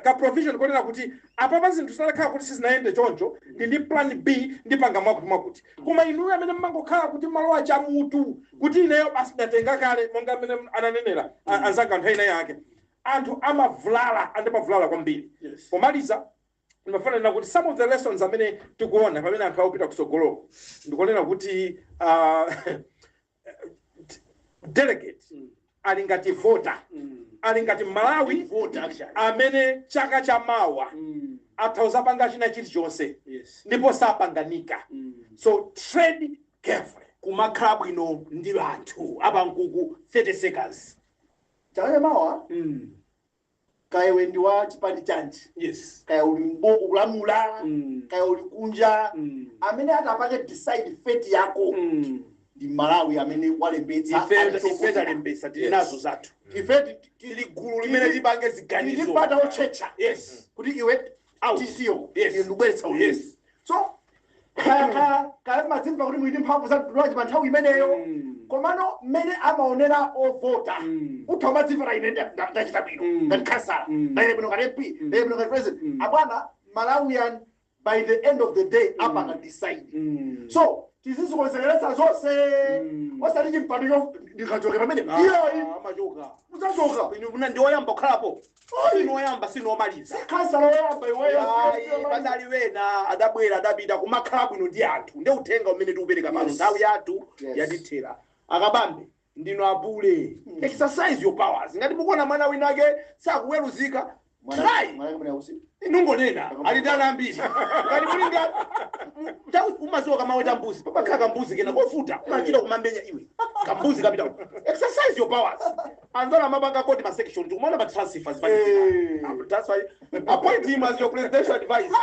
Speaker 4: ka provision konena kuti apapa zinthu zitakhala kuti sizinayende choncho, ndi plan B, ndipanga mwakuti mwakuti. Koma inuyo amene mmangokhala kuti malo achamutu kuti ineyo basi ndatenga kale, monga amene ananenera anzanga nthawi ina yake, anthu amavulala, andimavulala kwambiri. Pomaliza, ndimafanira kuti some of the lessons amene tikuona pamene anthu akupita kusogoloko, ndikunena kuti delegate ali ngati voter, ali ngati Malawi
Speaker 2: Vote actually.
Speaker 4: amene chaka chamawa atha panga china chilichonse ndipo sapanganika. So tread carefully.
Speaker 2: Kumakhala bwino ndi anthu apankuku, 30 seconds.
Speaker 3: Chaka chamawa, kaya iwe ndi wa chipani chanji, kaya uli ukulamula, kaya uli kunja, amene atapange decide fate yako ndi Malawi amene walembetsa.
Speaker 2: Ife
Speaker 3: Atichokera.
Speaker 2: talembesa, tili nazo zathu.
Speaker 3: Ife
Speaker 2: Tili gulu limene tipange ziganizo.
Speaker 3: Tilipata otchetcha kuti iwe
Speaker 2: Out.
Speaker 3: tisiyo, iwe ndikubweretsa uyu. So kaya madzimva kuti mwini mphamvu za mtundu pa nthawi imeneyo, komano mmene amaonera ovota, utha umadzimva ine ndachita bwino ngati kansala, ndachita bwino ngati MP, ndachita bwino ngati president. Abwana, Malawian by the end of the day apanga decide. So tizizikonzekeretsa zonse, osati chimpando cho ndikachoke pamene iyoyi.
Speaker 2: Amachoka.
Speaker 3: Muzachoka.
Speaker 2: Inu ndi oyamba kukhalapo, sinu oyamba, sinu omaliza.
Speaker 3: Kansala oyamba iweyo.
Speaker 2: Ayi, padali wena adabwera, adapita. Kumakhala bwino ndi anthu ndi uthenga umene tikupereka pano. Nthawi yathu yatithera. Akabambe, ndinu apule, exercise your powers. Ngati mukuona mwana wina ake sakuweruzika, try. Inungonena ali ndi ana ambiri. Ngati muli ndi umaziwa kamaweta mbuzi, pamakhala kambuzi kena kofuta, umachita kumamenya iwe kambuzi kapita. Exercise your powers. Anzana amapanga kodi ma section, tikumaona pa transfers. That's why appoint him as your presidential advisor.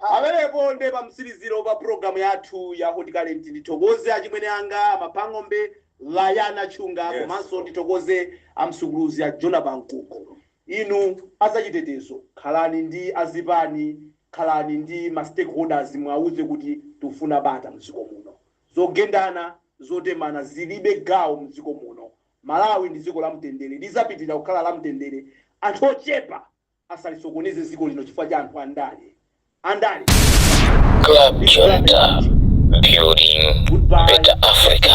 Speaker 2: Amenepo nde pamtsiriziro pa programu yathu ya Hot Current. Ndithokoze achimwene anga Amapang'ombe Layana Chunga, komanso ndithokoze amsukuluzi a Jona Bankuko. Inu azachitetezo, khalani ndi azipani, khalani ndi ma stakeholders, mwauze kuti tifuna bata mdziko muno. Zogendana, zotemana zilibe gawo mdziko muno. Malawi ndi dziko la mtendere, lizapitirira kukhala la mtendere. Anthu ochepa asalisokoneze dziko lino chifukwa cha anthu andale andale.
Speaker 1: Club Junta, building
Speaker 2: Goodbye.
Speaker 1: better Africa.